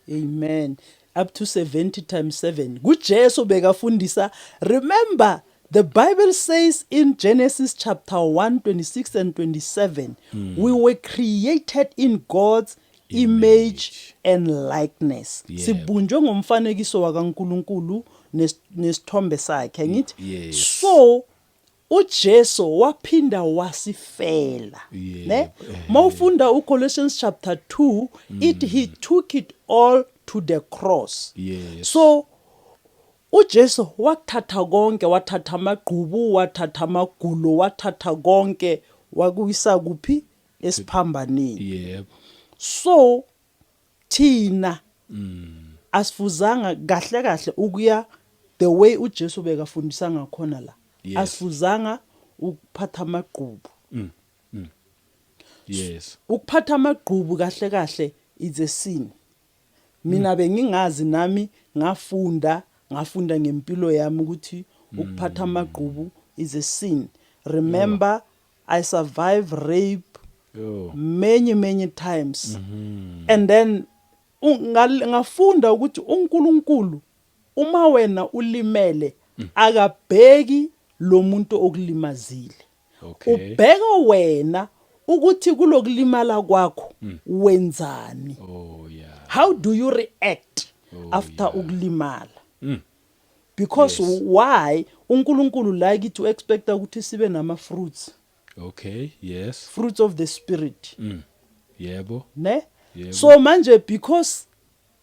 Amen. Up to 70 times 7. KuJesu bekafundisa. Remember, The Bible says in Genesis chapter 1, 26 and 27, we were created in God's image and likeness. Sibunjwe ngomfanekiso wakaNkuluNkulu nesithombe sakhe, ngithi. Yes. So uJesu waphinda wasifela, ne? Mawufunda uColossians chapter 2, it he took it all to the cross. So uJesu wakuthatha konke, wathatha amagqubu, wathatha amagulo, wathatha konke, wakuyisa kuphi? Esiphambaneni. So thina asifuzanga kahle kahle ukuya the way uJesu bekafundisa ngakhona la. Asifuzanga ukuphatha amagqubu. Ukuphatha amagqubu kahle kahle is a sin. Mina bengingazi nami, ngafunda ngempilo yami ukuthi ukuphatha amagqubu is a sin. Remember, I survived rape many, many times and then ngafunda ukuthi uNkulunkulu, uma wena ulimele, akabheki lo muntu okulimazile, ubheka wena ukuthi kulokulimala kwakho wenzani. How do you react after ukulimala? Because why uNkulunkulu la kithi expecta ukuthi sibe nama fruits, fruits of the spirit, ne? Yebo. So manje because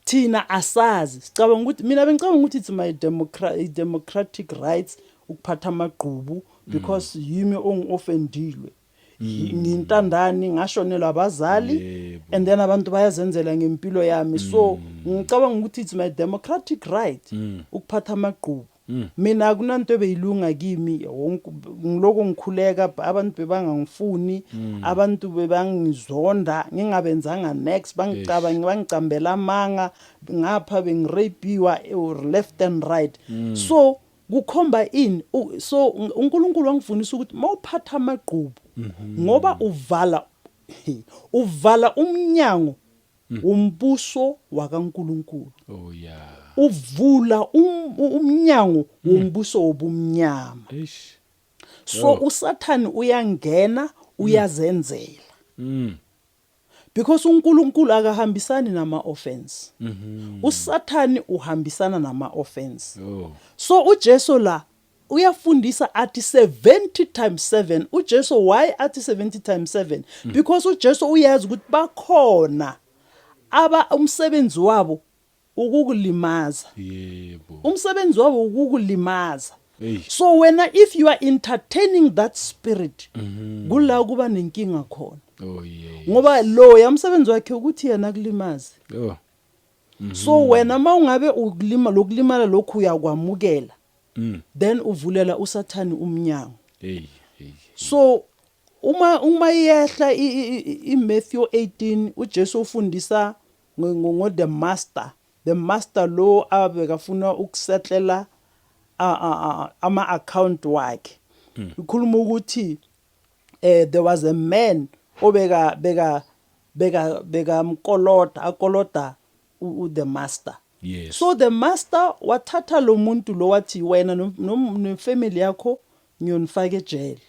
thina asazi, sicabanga ukuthi, mina bengicabanga ukuthi it's my democratic rights ukuphatha amagqubu because yimi ongi-offendilwe, ngintandane, ngashonelwa abazali, and then abantu bayazenzela ngempilo yami, so ngicabanga ukuthi it's my democratic right ukuphatha amagqubu. Mina akunanto ebeyilunga kimi wonke, ngiloko ngikhuleka, abantu bebangangifuni, abantu bebangizonda ngingabenzanga next, bangicabanga, bangicambela amanga ngapha, bengirapiwa or left and right. So kukhomba ini? So uNkulunkulu wangifundisa ukuthi mawuphatha amagqubu, ngoba uvala umnyango wombuso wakaNkulunkulu, uvula umnyango wombuso wobumnyama. So uSathane uyangena, uyazenzela, because uNkulunkulu akahambisani nama offense, uSathane uhambisana nama offense. So uJesu la uyafundisa athi 70 times 7. UJesu, why athi 70 times 7? Because uJesu uyazi ukuthi bakhona aba umsebenzi wabo ukukulimaza. Umsebenzi wabo ukukulimaza. So wena, if you are entertaining that spirit, kula kuba nenkinga khona, ngoba lo yamsebenzi wakhe ukuthi yena kulimaze. So wena mawungabe ukulima lokulimala lokhu uyakwamukela, then uvulela uSathani umnyango. Hey hey. So uma iyehla iMatthew 18, uJesu ufundisa ngo the master lo abekafuna ukusettlela ama account wakhe. Ikhuluma ukuthi there was a man obeka beka beka bekamkoloda, akoloda the master. So the master wathatha lo muntu lo, wathi, "Wena nefamily yakho ngiyonifaka ejele."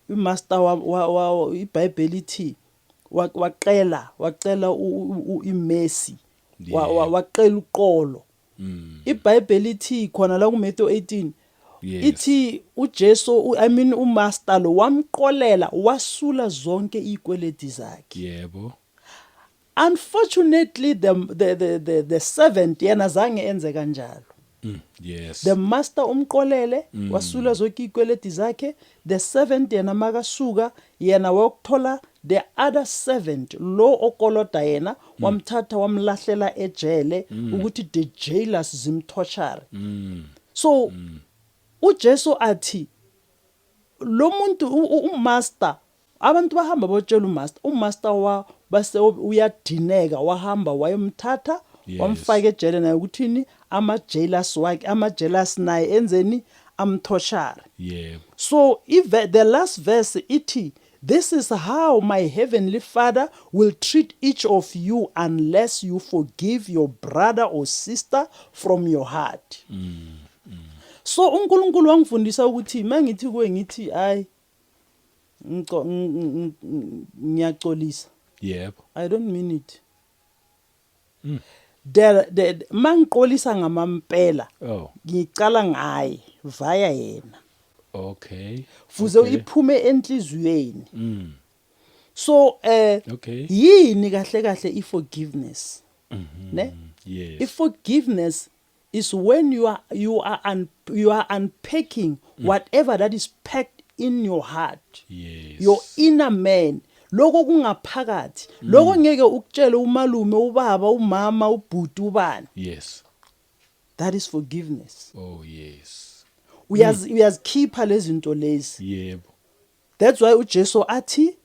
Imaster wa iBhayibheli ithi waqela imercy, waqela uqolo. IBhayibheli ithi khona la kuMatthew 18, ithi uJesu, I mean umaster lo wamqolela, wasula zonke izikweleti zakhe. Unfortunately, the servant yena zange enze kanjalo. The master umqolele, wasula zonke izikweleti zakhe. The servant yena makasuka yena wayokuthola the other servant lo okoloda yena, wamthatha, wamlahlela ejele ukuthi the jailers zimtorture. So uJesu athi lo muntu umaster, abantu bahamba botshela umaster, umaster wa base uyadineka, wahamba wayomthatha, wamfaka ejele naye, ukuthini, ama jailers wakhe, ama jailers naye enzeni? Amtorture. So if the last verse ithi, "This is how my heavenly Father will treat each of you unless you forgive your brother or sister from your heart." So uNkulunkulu wangifundisa ukuthi mangithi kuwe ngithi hayi, ngiyaxolisa, I don't mean it. The mangixolisa ngamampela, ngicala ngaye, via yena. Fuze iphume enhliziyweni. So yini kahle kahle i-forgiveness, ne? Yes. I-forgiveness is when you are unpacking whatever that is packed in your heart, your inner man, lokho kungaphakathi, lokho ngeke ukutshele umalume, ubaba, umama, ubhuti, ubani. That is forgiveness. Oh yes. Uyazikhipha lezi zinto lezi. That's why uJesu athi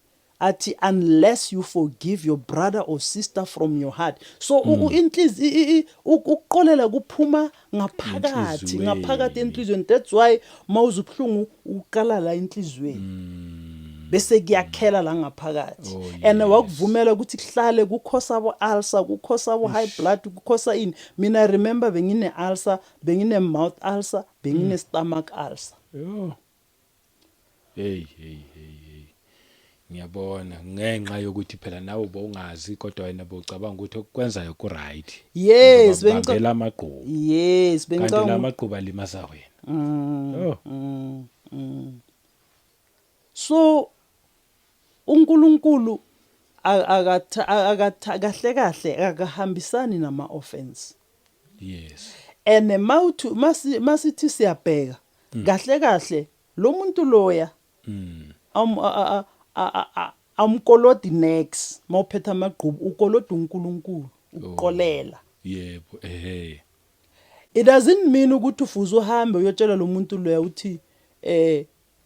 unless you forgive your brother or sister from your heart. So ukuxolela kuphuma ngaphakathi. Enhliziyweni. Ngaphakathi enhliziyweni. That's why mawuza ubuhlungu uqala la enhliziyweni, bese kuyakhela la ngaphakathi. And wakuvumela ukuthi kuhlale ku-causa bo ulcer, ku-causa bo high blood, ku-causa ini. Mina I remember bengine ulcer, bengine mouth ulcer, bengine stomach ulcer. Yo. Hey, hey, hey, hey. Ngiyabona ngenxa yokuthi phela nawe bowungazi, kodwa wena bowucabanga ukuthi okwenzayo ku right. Yes. Bengicela amagqubu. Yes. Kanti bengicabanga lamagqubu alimaza wena. Oh. So uNkulunkulu akatha kahle kahle akahambisani nama offense. And mawuthu masithi siyabheka kahle kahle, lo muntu loya amkolodi next mawuphetha amagqubu, ukoloda uNkulunkulu ukuxolela. Yebo, eh. It doesn't mean ukuthi ufuze uhambe uyotshela lo muntu loya uthi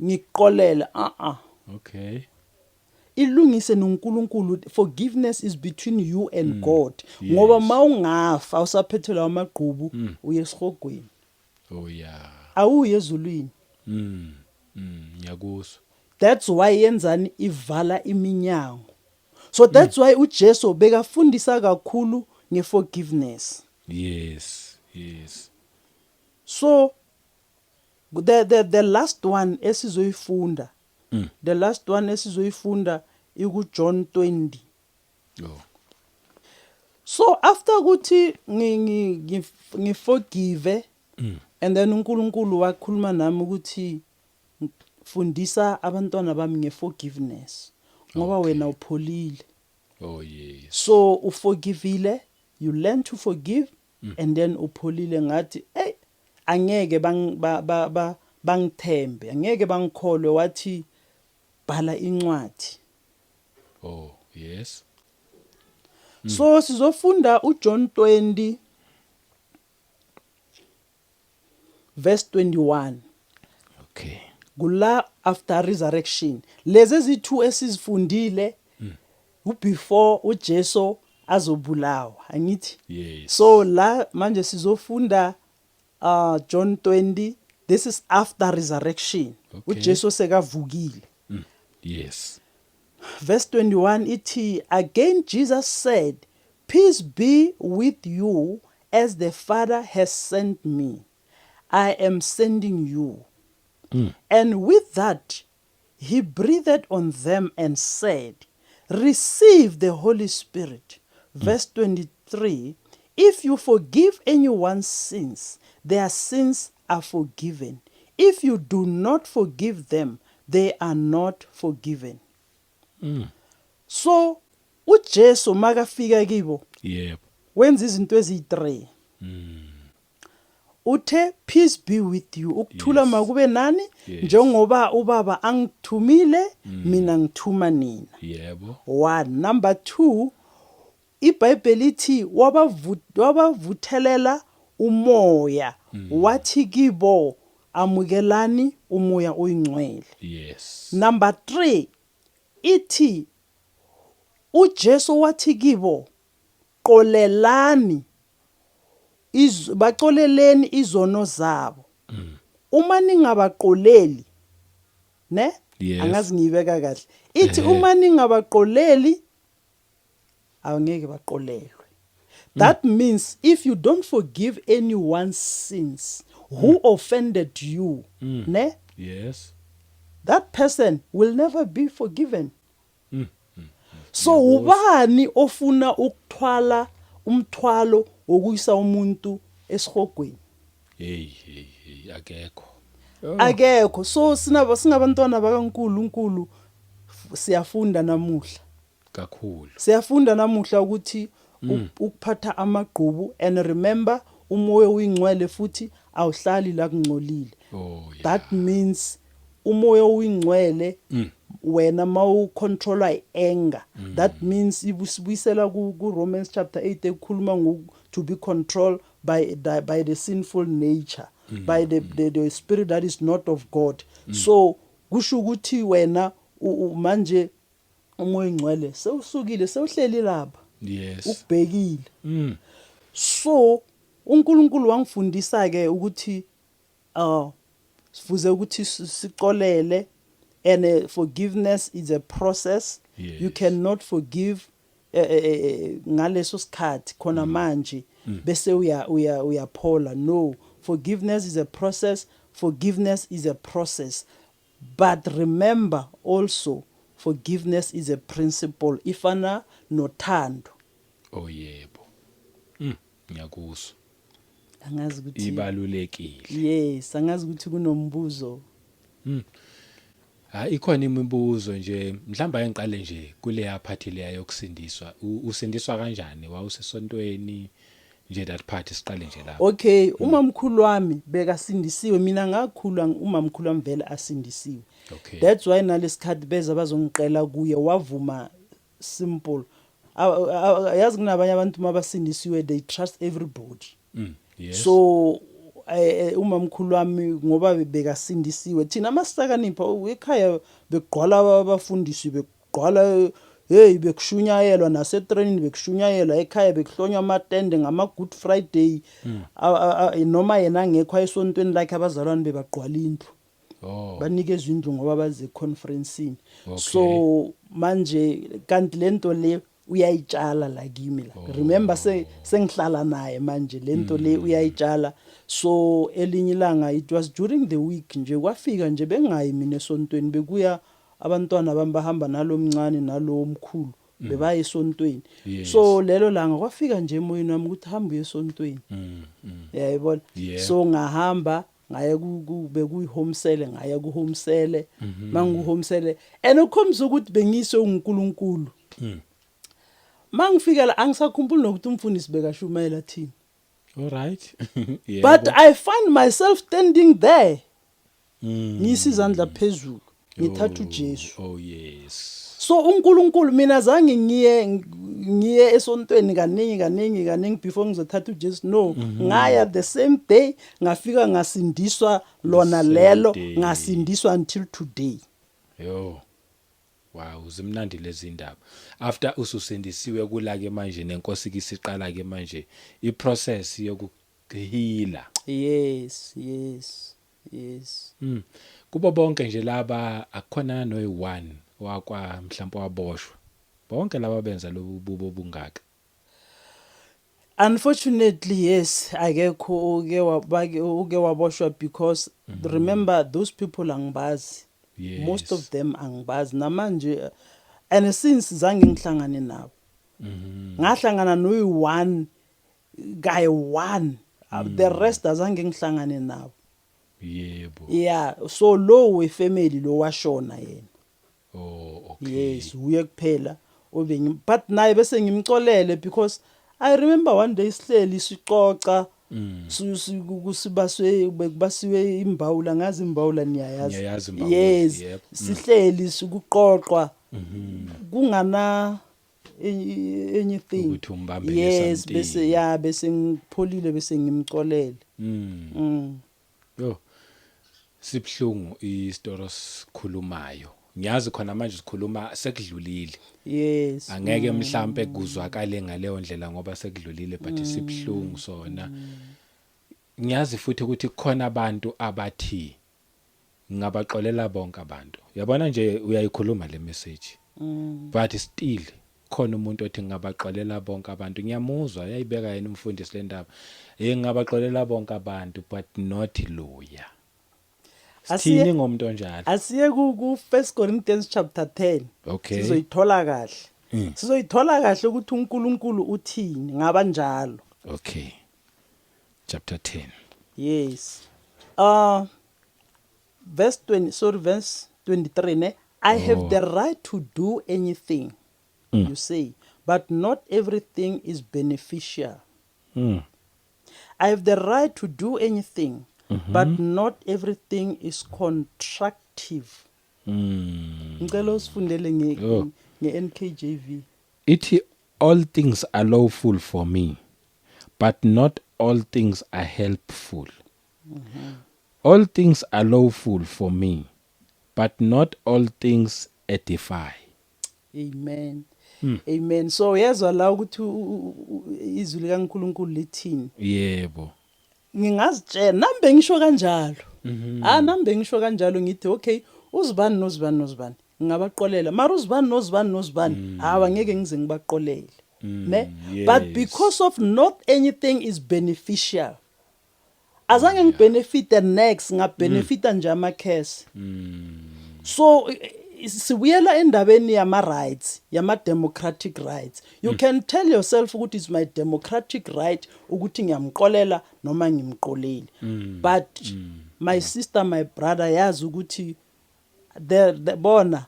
ngikuxolela, a a. Ilungise noNkulunkulu. Forgiveness is between you and God, ngoba mawungafa usaphethelwa amagqubu, uye esihogweni. Oh yeah. Awuye ezulwini. Ngiyakuzwa. That's why yenzani, ivala iminyango. So that's why uJesu bekafundisa kakhulu ngeforgiveness. So the last one esizoyifunda, the last one esizoyifunda iku John 20. So after ukuthi ngiforgive and then uNkulunkulu wakhuluma nami ukuthi fundisa abantwana bami ngeforgiveness ngoba wena upholile. Oh yes. So uforgivile, you learn to forgive and then upholile. Ngathi hey, angeke bang ba ba ba bangithembe, angeke bangikholwe. Wathi bhala incwadi. Oh yes. So sizofunda uJohn 20 verse 21. Kula after resurrection. Lezi ezithu esizifundile ubefore uJesu azobulawa, angithi? Yes. So la manje sizofunda John 20. This is after resurrection. UJesu sekavukile. Verse 21 ithi, "Again Jesus said, 'Peace be with you. As the Father has sent me, I am sending you.' And with that he breathed on them and said, 'Receive the Holy Spirit.'" Verse 23, "If you forgive anyone's sins, their sins are forgiven. If you do not forgive them, they are not forgiven." So uJesu makafika kibo, wenza izinto eziyi3. Uthe, "Peace be with you," ukuthula makube nani. Njengoba ubaba angithumile, mina ngithuma nina. One. Number 2, iBhayibheli ithi wabavuthelela umoya, wathi kibo, "Amukelani umoya oyingcwele." Number 3, ithi uJesu wathi kibo, "Xolelani, baxoleleni izono zabo. Uma ningabaxoleli," ne? Yes. Angazi ngiyibeka kahle. Ithi uma ningabaxoleli, awungeke baxolelwe. That means if you don't forgive anyone's sins, who offended you, ne, that person will never be forgiven. So ubani ofuna ukuthwala umthwalo wokuyisa umuntu esihogweni? Hey, hey, hey, akekho. Akekho. So sinaba singabantwana bakaNkulunkulu, siyafunda namuhla. Kakhulu. Siyafunda namuhla ukuthi ukuphatha amagqubu, and remember, umoya oyingcwele futhi awuhlali la kungcolile. That means umoya oyingcwele, wena mawu-controlwa i-anger, that means ibusibuyisela ku Romans chapter 8 ekukhuluma ngo to be controlled by the sinful nature, by the spirit that is not of God. So kusho ukuthi wena manje umoya oyingcwele sewusukile, sewuhleli lapha, ukubhekile. So uNkulunkulu wangifundisa ke ukuthi sifuze ukuthi sicolele, and forgiveness is a process. You cannot forgive ngaleso sikhathi khona manje bese uya uya uyaphola. No, forgiveness is a process. Forgiveness is a process, but remember also, forgiveness is a principle, ifana nothando. Oh yebo, ngiyakuzwa. Angazi ukuthi Ibalulekile. Yes, angazi ukuthi kunombuzo. Ha, ikhona imibuzo nje. Mhlawumbe ake ngiqale nje kuleya part leya yokusindiswa. Usindiswa kanjani? Wawusesontweni nje, that part, siqale nje lapho. Okay, umamkhulu wami bekasindisiwe. Mina ngakhula umamkhulu wami vele asindisiwe. That's why nalesikhathi beza bazongiqela kuye, wavuma, simple. Yazi kunabanye abantu mabasindisiwe, they trust everybody. So umamkhulu wami, ngoba bekasindisiwe, thina masihlakanipha ekhaya bekugqwala abafundisi, bekugqwala, hey, bekushunyayelwa nasetrainini, bekushunyayelwa ekhaya, bekuhlonywa amatende ngama Good Friday. Noma yena angekho esontweni lakhe, abazalwane bebagqwala indlu, banikezwe indlu ngoba baze conferenceini. So manje kanti lento le uyayitshala la kimi la. Remember, sengihlala naye manje, lento le uyayitshala. So elinye ilanga, it was during the week nje, kwafika nje, bengayi mina esontweni, bekuya abantwana bami, bahamba nalomncane nalo omkhulu, bebaye esontweni. So lelo langa kwafika nje emoyeni wami ukuthi hamba uye esontweni. Yayibona? So ngahamba ngaya bekuyi home cell, ngaya ku home cell. Mangu home cell and ukhombisa ukuthi bengiswe uNkulunkulu. Mangifika la, angisakhumbuli nokuthi umfundisi bekashumayela thini. All right. But I find myself standing there, ngiyisa izandla phezulu, ngithatha uJesu. Oh yes. So uNkulunkulu, mina zange ngiye esontweni kaningi kaningi kaningi before ngizothatha uJesu, no. Ngaya the same day, ngafika ngasindiswa lona Same lelo day. Ngasindiswa until today. Yo. Wow, zimnandi lezi ndaba. After ususindisiwe, kula ke manje nenkosi kisiqala ke manje i-process yokuheala. Yes. Kubo bonke nje laba, akukhona noyi-1 wakwa mhlawumbe waboshwa? Bonke laba benza lobu bubo bungaka. Unfortunately, yes, akekho uke wabake uke waboshwa, because remember, those people angibazi. Most of them angibazi namanje, and since zange ngihlangane nabo. Ngahlangana noyi-one guy, one. The rest azange ngihlangane nabo. Yeah, so lo we-family lo washona yena. Oh, okay. Yes, uye kuphela obengi, but naye bese ngimcolele, because I remember one day sihleli sicoca, kusibaswe, bekubasiwe imbawula, ngazi imbawula, niyayazi? Ngiyayazi imbawula, Yes. yep. Sihleli sikuqoqwa, kungana anything. Ukuthi umbambele Yes. something. Bese, ya, bese ngipholile, bese ngimcolele. Yo. Sibhlungu isitori sikhulumayo. Ngiyazi khona manje sikhuluma sekudlulile. Angeke mhlambe kuzwakale ngaleyo ndlela ngoba sekudlulile, but sibhlungu sona. Ngiyazi futhi ukuthi kukhona abantu abathi ngabaxolela bonke abantu. Yabona nje, uyayikhuluma le message. But still Khona umuntu othi ngingabaxolela bonke abantu. Ngiyamuzwa uyayibeka yena umfundisi le ndaba. Hey, ngingabaxolela bonke abantu but not loya. Sithini ngomuntu onjalo? Asiye ku 1 Corinthians chapter 10. Sizoyithola kahle. Sizoyithola kahle ukuthi uNkulunkulu uthini ngabanjalo. Okay. Chapter 10. Yes. Verse 20, sorry, verse 23 ne. I have the right to do anything, you say, but not everything is beneficial. I have the right to do anything, but not everything is constructive. Ngicela usifundele nge nge NKJV. Ithi all things are lawful for me, but not all things are helpful. All things are lawful for me, but not all things edify. Amen. Amen. So yezwa la ukuthi izwi likaNkulunkulu lithini. Yebo. Ngingazitshela nambe ngisho kanjalo. Ah, nambe ngisho kanjalo, ngithi okay, uzibani nozibani nozibani ngingabaqolela, mara uzibani nozibani nozibani hawa, ngeke ngize ngibaqolele ne. But because of not anything is beneficial, azange ngibenefite next, ngabenefita nje ama curse. So sibuyela endabeni yama rights, yama democratic rights. You can tell yourself ukuthi it's my democratic right ukuthi ngiyamqolela noma ngimqoleli, but my sister, my brother, yazi ukuthi the bona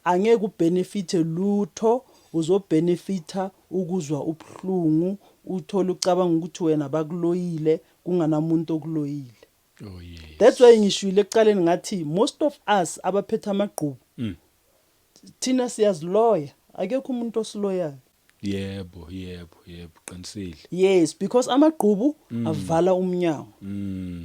angeke ubenefite lutho. Uzobenefita ukuzwa ubuhlungu, uthola ucabanga ukuthi wena bakuloyile, kunganamuntu okuloyile. That's why ngishwile ekuqaleni ngathi most of us abaphethe amagqubu, thina siyaziloya, akekho umuntu osiloyayo. Yebo, qinisile. Yes, because amagqubu avala umnyango,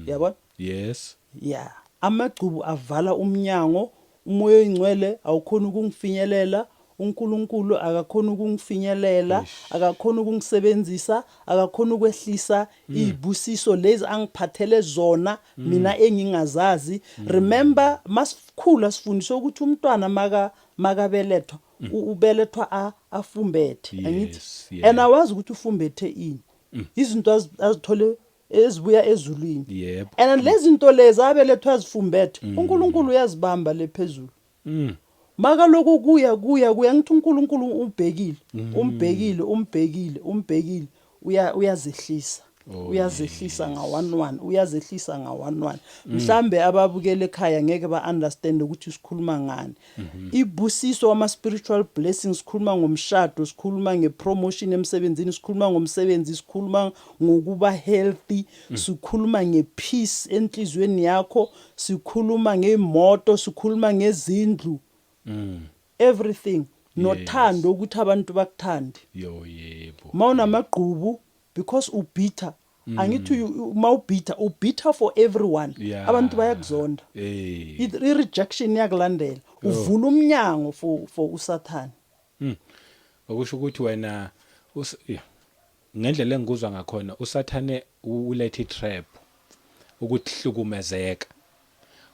yabona? Yes. Yeah, amagqubu avala umnyango. Umoya oyingcwele awukhona ukungifinyelela, uNkulunkulu akakhona ukungifinyelela, akakhona ukungisebenzisa, akakhona ukwehlisa izibusiso lezi angiphathele zona mina engingazazi. Remember, masikhula sifundiswe ukuthi umntwana makabelethwa ubelethwa afumbethe, angithi? Yes, yeah. And awazi ukuthi ufumbethe ini, izinto azithole ezibuya ezulwini. And lezi zinto lezi abelethwa azifumbethe, uNkulunkulu uyazibamba lephezulu. Makaloku kuya kuya kuya, ngithi uNkulunkulu ubhekile, umbhekile, umbhekile, umbhekile, uya uyazehlisa. Uyazehlisa nga 1 1, uyazehlisa nga 1 1. Mhlambe ababukele ekhaya ngeke ba understand ukuthi sikhuluma ngani. Ibusiso, ama spiritual blessings, sikhuluma ngomshado, sikhuluma ngepromotion emsebenzini, sikhuluma ngomsebenzi, sikhuluma ngokuba healthy, sikhuluma ngepeace enhlizweni yakho, sikhuluma ngeimoto, sikhuluma ngezindlu, everything, nothando, ukuthi abantu bakuthande. Yo, yebo. Mawunamagqubu, because ubitter, angithi mawubitter, ubitter for everyone, abantu bayakuzonda. I-rejection iyakulandela, uvula umnyango for uSathane. Okusho ukuthi wena yeah, ngendlela engikuzwa ngakhona, uSathane ulethe itrap ukuhlukumezeka.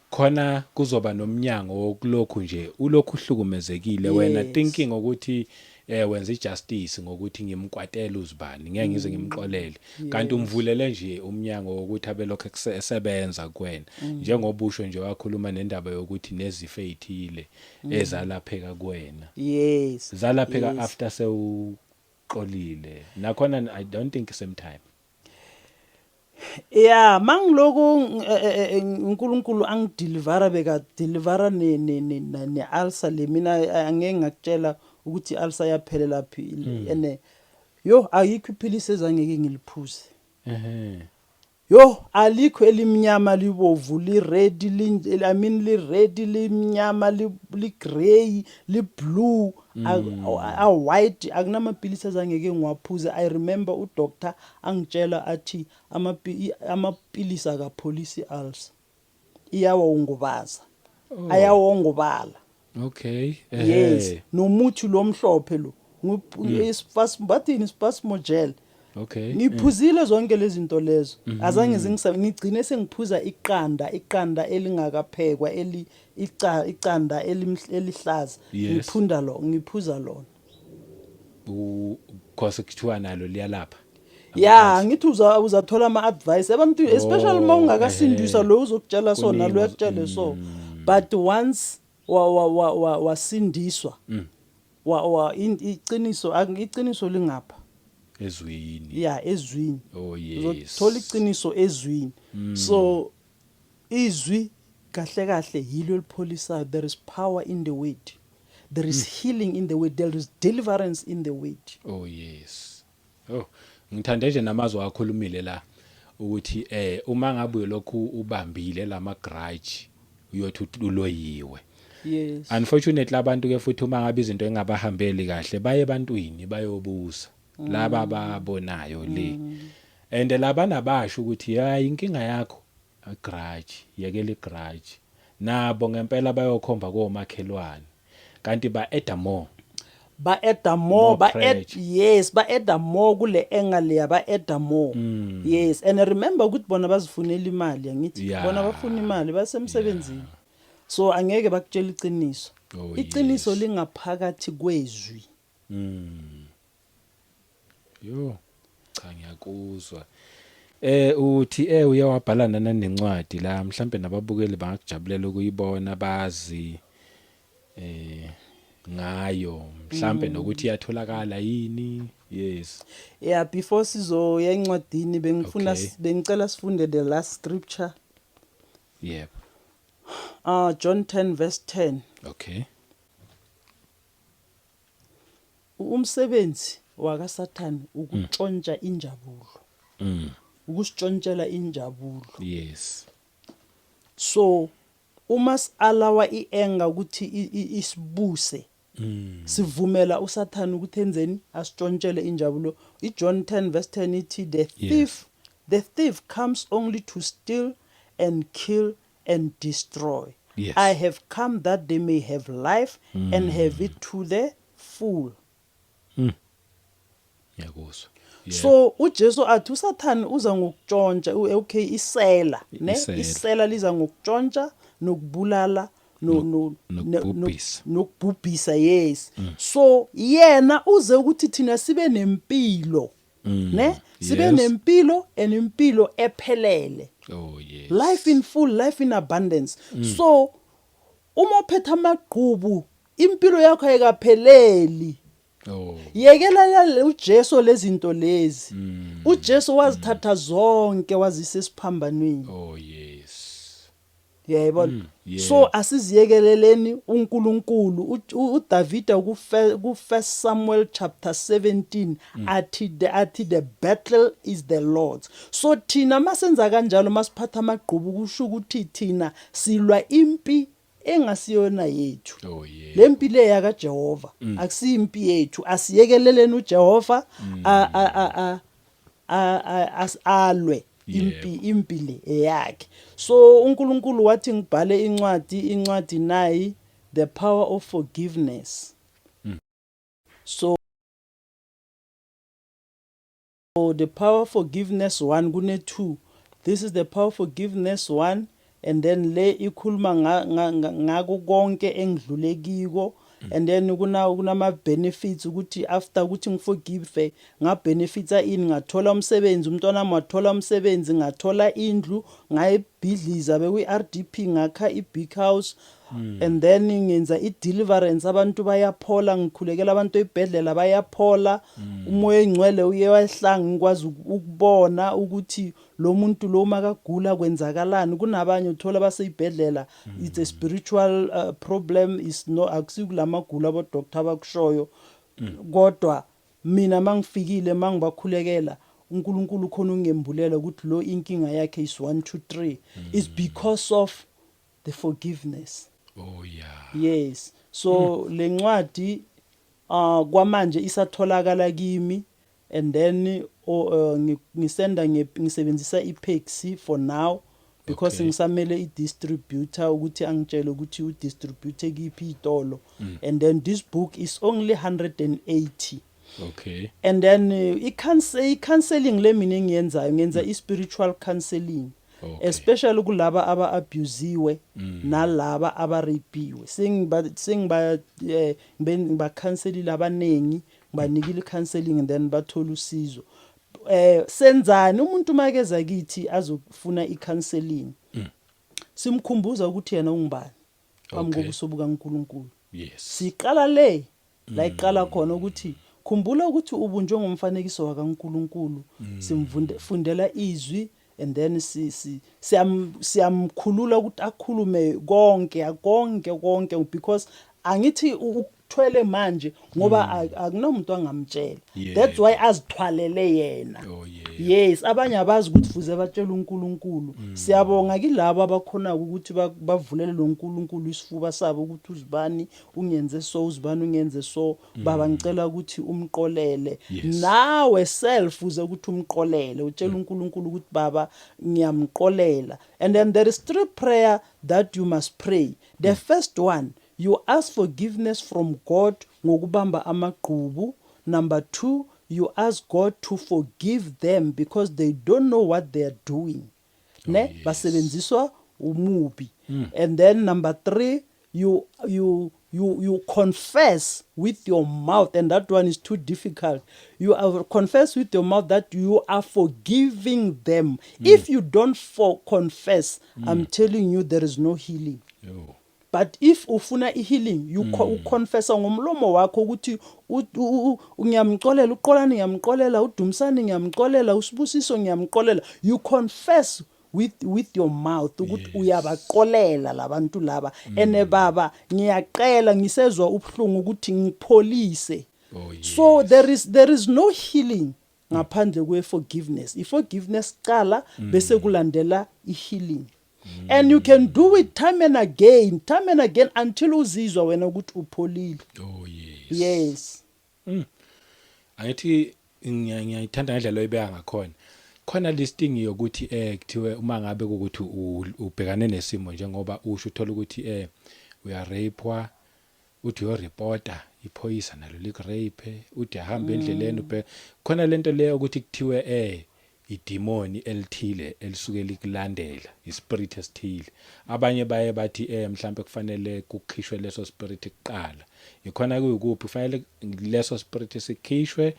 Khona kuzoba nomnyango wokulokhu nje ulokhu uhlukumezekile wena, thinking ukuthi wenza ijustice ngokuthi ngimkwatela uzibani, ngeke ngize ngimxolele, kanti umvulele nje umnyango wokuthi abe lokho esebenza kuwena, njengoba usho nje wakhuluma nendaba yokuthi nezifo ezithile ezalapheka kuwena zalapheka after sewuxolile nakhona. I don't think same time. Yeah, mangiloko uNkulunkulu angidelivera, beka delivera ne ulcer le. Mina angeke ngakutshela ukuthi ulcer yaphelela phi ene. Yo, ayikho iphilisi ezangeke ngiliphuze. Yo, alikho elimnyama, libovu, li-red, I mean li-red, limnyama, li-grey, li-blue, a-white, akunamapilisi azangeke ngiwaphuze. I remember udoctor angitshela athi amapilisi akapholisi i-ulcer, iyawongobaza, ayawongobala. Yes. Nomuthi lo mhlophe lo, bathini, spasmogel. Ngiphuzile zonke lezi zinto lezo, azange zingisa. Ngigcine sengiphuza iqanda, iqanda elingakaphekwa, eli icanda elihlaza. Ngiphunda lo, ngiphuza lona. Because kuthiwa nalo liyalapha. Ya, ngithi uzathola ama-advice abantu, especially uma ungakasindiswa. Lo uzokutshela so, nalo Kuningi uyakutshele so, but once wasindiswa, iqiniso lingapha. Ezwini. Ya, ezwini. Oh yes. Uzothola iqiniso ezwini. So izwi kahle kahle yilo elipholisayo. There is power in the word, there is healing in the word, there is deliverance in the word. Oh yes. Oh, ngithande nje namazwi akhulumile la ukuthi uma ngabe lokhu ubambile lama grudge, uyothi uloyiwe. Unfortunately, abantu ke futhi uma ngabe izinto engabahambeli kahle, baye ebantwini bayobuza laba ababonayo le, and labana basho ukuthi hayi, inkinga yakho grudge, yekela igrudge. Nabo ngempela bayokhomba komakhelwane, kanti ba add more. Ba add more. More Ba add pressure. Yes, ba add more kule anger leya, ba add more. Yes, and remember ukuthi bona bazifunela imali, angithi? Bona bafuna imali, basemsebenzini, so angeke bakutshela iqiniso. Iqiniso lingaphakathi kwezwi. Yo. Cha, ngiyakuzwa. Uthi uye wabhala nencwadi la, mhlambe nababukeli bangakujabulela ukuyibona, bazi ngayo, mhlambe nokuthi iyatholakala yini. Yes. Yeah, before sizoya encwadini, bengifuna bengicela sifunde the last scripture. John 10 verse 10. Umsebenzi wakaSathane ukutshontsha injabulo, ukusitshontshela injabulo. So uma si-allowa i-anger ukuthi isibuse, sivumela uSathane ukuthi enzeni? Asitshontshele injabulo. IJohn 10 verse 10 ithi the thief, the thief comes only to steal and kill and destroy. I have come that they may have life and have it to the full. Ngiyakuzwa. Yeah. So uJesu athi uSathane uza ngokutshontsha, okay, isela ne Isela. Isela liza ngokutshontsha nokubulala no no Nokubhubhisa. Nokubhubhisa, yes. So yena uze ukuthi thina sibe nempilo, ne sibe nempilo and impilo ephelele. Oh yes. Life in full, life in abundance. So uma uphethe amagqubu, impilo yakho ayikapheleli. Yekela uJesu lezinto lezi. UJesu wazithatha zonke, wazisa esiphambanweni. Oh yes. Uyayibona? Yeah. So asiziyekeleleni uNkulunkulu. uDavida ku First Samuel chapter 17 athi the battle is the Lord's. So thina masenza kanjalo, masiphatha amagqubu, kusho ukuthi thina silwa impi engasiyona yethu. Lempi le yakaJehova, akusiyimpi yethu. Asiyekeleleni uJehova a a a a alwe impi le eyakhe. So uNkulunkulu wathi ngibhale incwadi. Incwadi nayi, The Power of Forgiveness. So The Power of Forgiveness 1, kune 2. This is The Power of Forgiveness 1, and then le ikhuluma ngako konke engidlule kiko, and then kunama benefits ukuthi after ukuthi ngiforgive, ngabenefitsa ini? Ngathola umsebenzi, umntwana wami wathola umsebenzi, ngathola indlu, ngayibhidliza, bekuyi RDP, ngakha i-big house, and then ngenza i-deliverance, abantu bayaphola, ngikhulekela abantu ebhedlela, bayaphola. Umoya oyingcwele uye wahlanga, ngikwazi ukubona ukuthi lo muntu lo makagula kwenzakalani. Kunabanye uthola baseyibhedlela, it's a spiritual problem, is no, akusikulamagulo abo doctor abakushoyo, kodwa mina mangifikile, mangibakhulekela, uNkulunkulu khona ungembulela ukuthi lo inkinga yakhe is 1 2 3, is because of the forgiveness. Yes, so lencwadi kwamanje isatholakala kimi, and then ngisenda ngisebenzisa iPaxi for now because ngisamele i-distributor ukuthi angitshele ukuthi udistribute kiphi itolo, and then this book is only 180. And then i-counseling le mina engiyenzayo, ngenza i-spiritual counseling, especially kulaba aba-abusiwe nalaba abarapiwe. Sengiba sengiba eh, ngiba-counselile abaningi. Ngibanikile i-counseling and then bathola usizo. Senzani umuntu makeza kithi azofuna i-counseling? Simkhumbuza ukuthi yena ungubani phambi kobuso bukaNkulunkulu. Siqala le la iqala khona ukuthi khumbula ukuthi ubunjwe ngomfanekiso wakaNkulunkulu. Simfundela izwi and then si si siyamkhulula ukuthi akhulume konke konke konke, because angithi ukuthwele manje ngoba akunamuntu angamtshela. That's why azithwalele yena. Oh yeah. Yes, abanye abazi ukuthi fuze batshele uNkulunkulu. Siyabonga kilabo abakhona ukuthi bavulele lo nkulunkulu isifuba sabo ukuthi uzibani ungenze so, uzibani ungenze so, baba, ngicela ukuthi umqolele. Nawe self uze ukuthi umqolele, utshela uNkulunkulu ukuthi, "Baba, ngiyamqolela." And then there is three prayer that you must pray. The first one, you ask forgiveness from God ngokubamba amagqubu. Number 2, you ask God to forgive them because they don't know what they are doing, ne? Basebenziswa umubi. And then number 3, you confess with your mouth, and that one is too difficult. You are confess with your mouth that you are forgiving them. If you don't confess, I'm telling you, there is no healing. Yo. But if ufuna i-healing, you uconfessa ngomlomo wakho ukuthi ngiyamxolela uQolani, ngiyamxolela uDumsani, ngiyamxolela uSibusiso, ngiyamxolela. You confess with your mouth ukuthi uyabaxolela labantu laba, ene baba, ngiyaqela, ngisezwa ubuhlungu ukuthi ngipholise. So there is no healing ngaphandle kwe forgiveness. I forgiveness qala, bese kulandela i healing, and you can do it time and again, time and again, until uzizwa wena ukuthi upholile. Oh yes. Yes. Angithi ngiyayithanda ngendlela oyibeka ngakhona. Khona listing yokuthi kuthiwe uma ngabe ukuthi ubhekane nesimo njengoba usho, uthola ukuthi uyarapewa, uthi uyoreporta iphoyisa nalo likurape, uthi ahamba endleleni ubheka khona lento leyo ukuthi kuthiwe idemoni elithile elisuke likulandela, ispirit esithile. Abanye baye bathi mhlambe kufanele kukhishwe leso spirit kuqala. Ikhona kuyikuphi kufanele leso spirit sikhishwe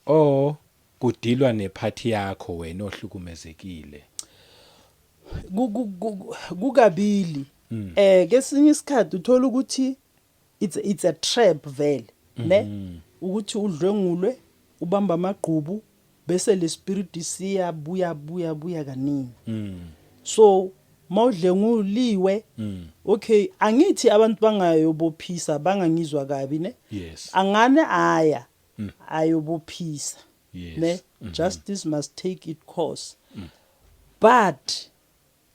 or kudilwa nepart yakho wena ohlukumezekile? Kukabili. Kesinye isikhathi uthola ukuthi it's a trap vele, ne, ukuthi udlwengulwe, ubamba amagqubu, bese le spirit siya buya buya buya kaningi. So mawudlenguliwe, okay, angithi abantu bangayobophisa, bangangizwa kabi, ne? Angane aya ayobophisa, ne? Justice must take its course, but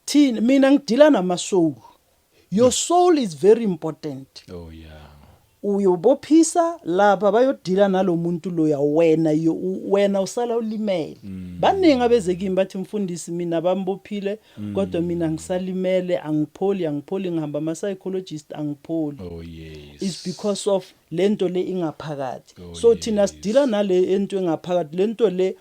thina, mina ngidila nama soul. Your soul is very important. Oh yeah. Uyobophisa lapha, bayodila nalomuntu loya, wena wena usala ulimele. Baningi abeze kimi bathi, "Mfundisi, mina bambophile, kodwa mina ngisalimele, angipholi, angipholi, ngihamba ama psychologist, angipholi." Oh yes. Is because of lento le ingaphakathi. So thina sidila nale ento engaphakathi, lento le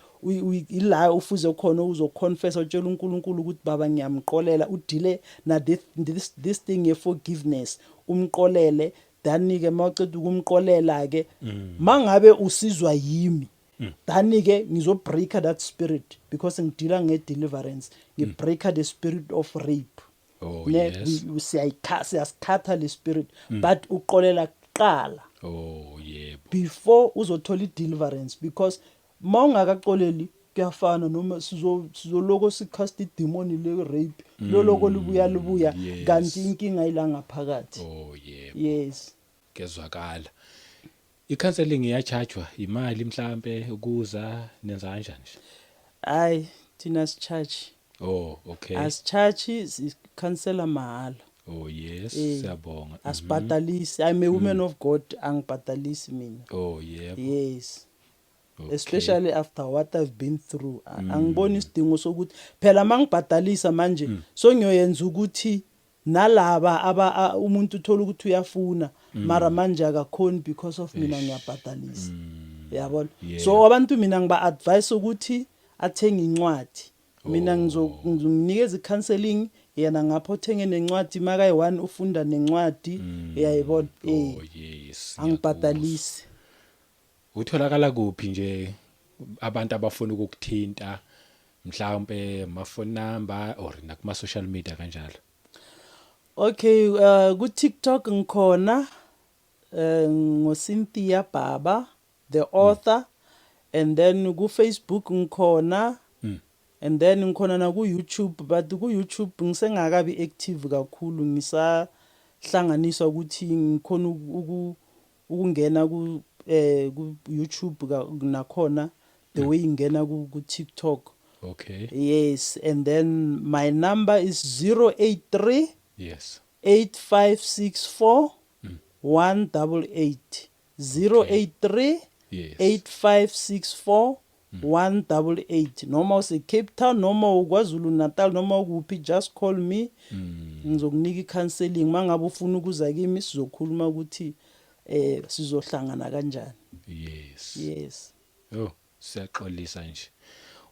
ila ufuze khona uzoconfessa, utshela uNkulunkulu ukuthi, "Baba, ngiyamqolela." Udile na this thing ye forgiveness, umqolele. Then ke mawuceda ukumqolela ke, mangabe usizwa yimi, then ke ngizobreaka that spirit, because ngidila nge deliverance, ngibreaka the spirit of rape. Ne, siyasikhatha le spirit, but uqolela kuqala Oh yebo. before uzothola i-deliverance, because mawungakaxoleli kuyafana noma sizoloko sicast idemoni le rape, loloko libuya libuya, kanti inkinga ila ngaphakathi. Oh yebo. Yes. Kezwakala. I-counseling iyachajwa imali mhlambe ukuza, nenza kanjani nje? Hayi, thina sicharge. Oh okay. Asicharge, sicounsela mahala. Oh yes, siyabonga. Asibhadalisi. I'm a woman of God, angibhadalisi mina. Oh yebo. Yes. Especially after what I've been through, angiboni isidingo sokuthi phela mangibhadalisa manje so ngiyoyenza ukuthi nalaba aba umuntu uthola ukuthi uyafuna, mara manje akakhoni because of mina ngiyabhadalisa, yabona? So abantu mina ngiba advise ukuthi athenge incwadi. Mina ngizomnikeza i-counseling, yena ngapho uthenge nencwadi, makayi-one ufunda nencwadi, uyayibona? Oh yes. Angibhadalisi. Utholakala kuphi nje abantu abafuna ukukuthinta, mhlawumbe ama phone number or nakuma social media kanjalo? Okay, ku TikTok ngikhona ngo Cynthia Baba the author, and then ku Facebook ngikhona, and then ngikhona na ku YouTube, but ku YouTube ngisengakabi active kakhulu, ngisahlanganisa ukuthi ngikhona ukungena ku YouTube nakhona the way ingena ku TikTok. Yes, and then my number is 083 8564 188. 083 8564 188. Noma use Cape Town, noma uKwaZulu Natal, noma ukuphi, just call me, ngizokunika i-counseling. Mangabe ufuna ukuza kimi, sizokhuluma ukuthi sizohlangana kanjani. Yes. Oh, siyaxolisa nje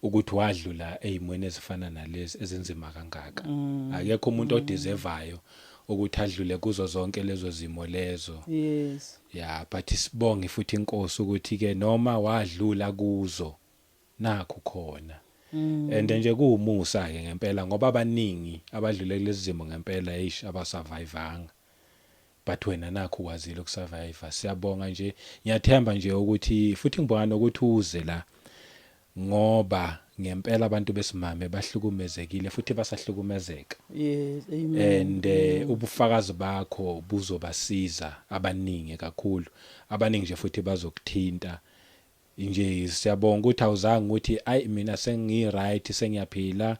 ukuthi wadlula ezimweni ezifana nalezi ezinzima kangaka. Akekho umuntu odeservayo ukuthi adlule kuzo zonke lezo zimo lezo. Yeah, but sibonge futhi inkosi ukuthi ke noma wadlula kuzo, nakho khona. And nje kuwumusa ke ngempela, ngoba abaningi abadlule kulezi zimo ngempela, eish, abasurvivanga, but wena nakho ukwazile ukusurvive. Siyabonga nje. Ngiyathemba nje ukuthi futhi ngibonga nokuthi uze la, ngoba ngempela abantu besimame bahlukumezekile futhi basahlukumezeka. Yes, amen. And ubufakazi bakho buzobasiza abaningi kakhulu, abaningi nje futhi bazokuthinta nje. Siyabonga ukuthi awuzange ukuthi, "Ayi, mina sengi right, sengiyaphila,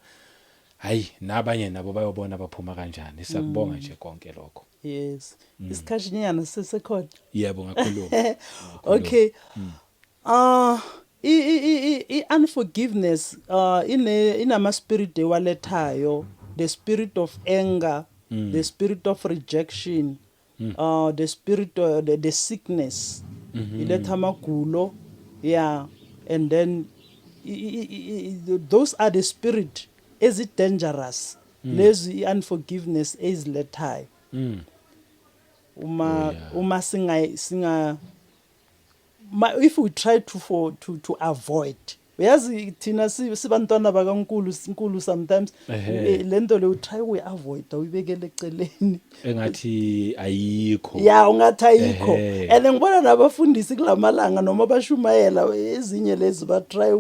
hayi, nabanye nabo bayobona baphuma kanjani." Siyakubonga nje konke lokho. Yes, isikhashinyana sisekhona. Yebo, ngakhuluma. Okay, i unforgiveness ine inama spirit ewalethayo, the spirit of anger, the spirit of rejection, the spirit, the sickness, iletha amagulo, yeah. And then those are the spirit ezi dangerous lezi i unforgiveness ezilethayo uma uma singa singa ma, if we try to for to to avoid, uyazi thina sibantwana bakaNkulu sinkulu sometimes, lento le utry ukuyi-avoid, uyibekele eceleni. Engathi ayikho. Ya, ungathi ayikho. And ngibona nabafundisi kulamalanga, noma bashumayela ezinye lezi, batry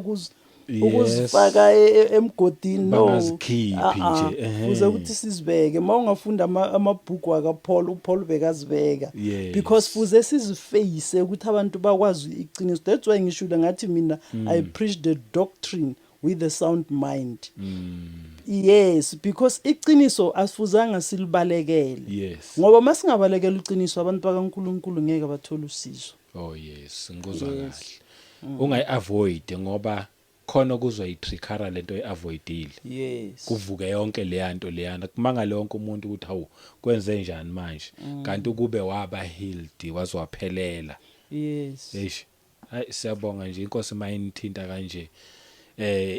ukuzifaka emgodini, no. Bangazikhiphi nje, Kuze ukuthi sizibeke. Uma ungafunda amabhuku akaPaul, uPaul bekazibeka, because fuze siziface ukuthi abantu bakwazi iqiniso. That's why ngishule ngathi mina I preach the doctrine with the sound mind. Yes, because iqiniso asifuzanga silibalekele, ngoba masingabalekela iqiniso, abantu bakaNkuluNkulu ngeke bathole usizo. Oh yes, ngikuzwa kahle. Ungayi-avoid, ngoba khona kuzoyitriggera lento oyi-avoidile. Kuvuke yonke leyanto leyana, kumangale wonke umuntu ukuthi, "Hawu, kwenze njani manje?" Kanti ukube waba healed, waze waphelela. Eish, hayi, siyabonga nje. Inkosi mayinithinta kanje,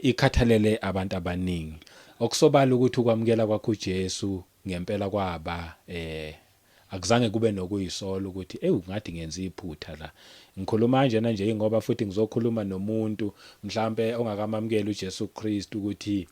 ikhathalele abantu abaningi. Okusobala ukuthi ukwamukela kwakho uJesu ngempela kwaba akuzange kube nokuyisola ukuthi, "Ewu, ngathi ngenza iphutha la." Ngikhuluma kanjena nje ngoba futhi ngizokhuluma nomuntu mhlambe ongakamamukeli uJesu Kristu, ukuthi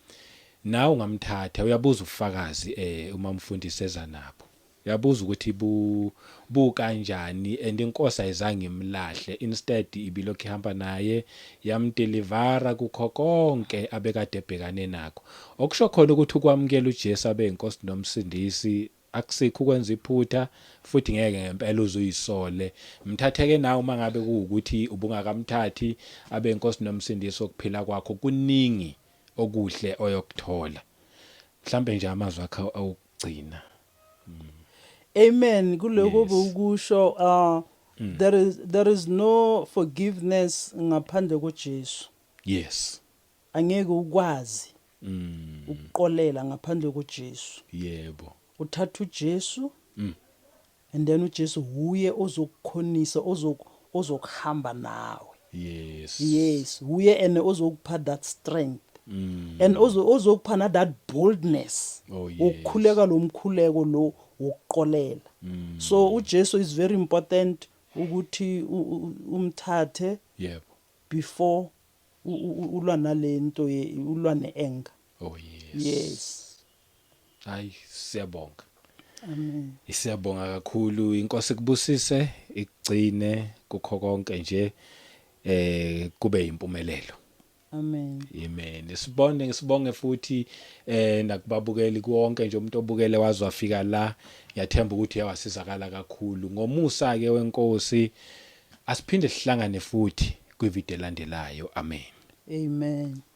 nawe ungamthatha. Uyabuza ubufakazi uma umfundisi eza nabo, uyabuza ukuthi bu bukanjani, and inkosi ayizange imlahle, instead ibilokhu ihamba naye, yamdelivera kukho konke abekade ebhekane nakho. Okusho khona ukuthi ukwamukela uJesu abe inkosi nomsindisi akusikho ukwenza iphutha, futhi ngeke ngempela uzuyisole. Mthatheke nawe uma ngabe kuwukuthi ubungakamthathi abe inkosi nomsindisi wokuphila kwakho, kuningi okuhle oyokuthola. Mhlambe nje amazwi akho awukugcina. Amen kuloko bewukusho. There is no forgiveness ngaphandle koJesu. Angeke ukwazi ukuqolela ngaphandle koJesu. Uthatha uJesu, and then uJesu huye ozokukhonisa, ozokuhamba nawe. Yes, uye and ozokupha that strength and ozokupha na that boldness ukukhuleka lo mkhuleko lo wokuqolela. So uJesu is very important. Ukuthi umthathe before ulwa nalento, ulwa ne-anger. Oh yes. Yes. Hayi, siyabonga. Amen. Siyabonga kakhulu. Inkosi kubusise, ikugcine kukho konke nje, kube impumelelo. Amen. Amen. Sibonge, sibonge futhi nakubabukeli, konke nje umuntu obukele waze wafika la. Ngiyathemba ukuthi uyawasizakala kakhulu. Ngomusa ke wenkosi asiphinde sihlangane futhi kwivideo elandelayo. Amen. Amen.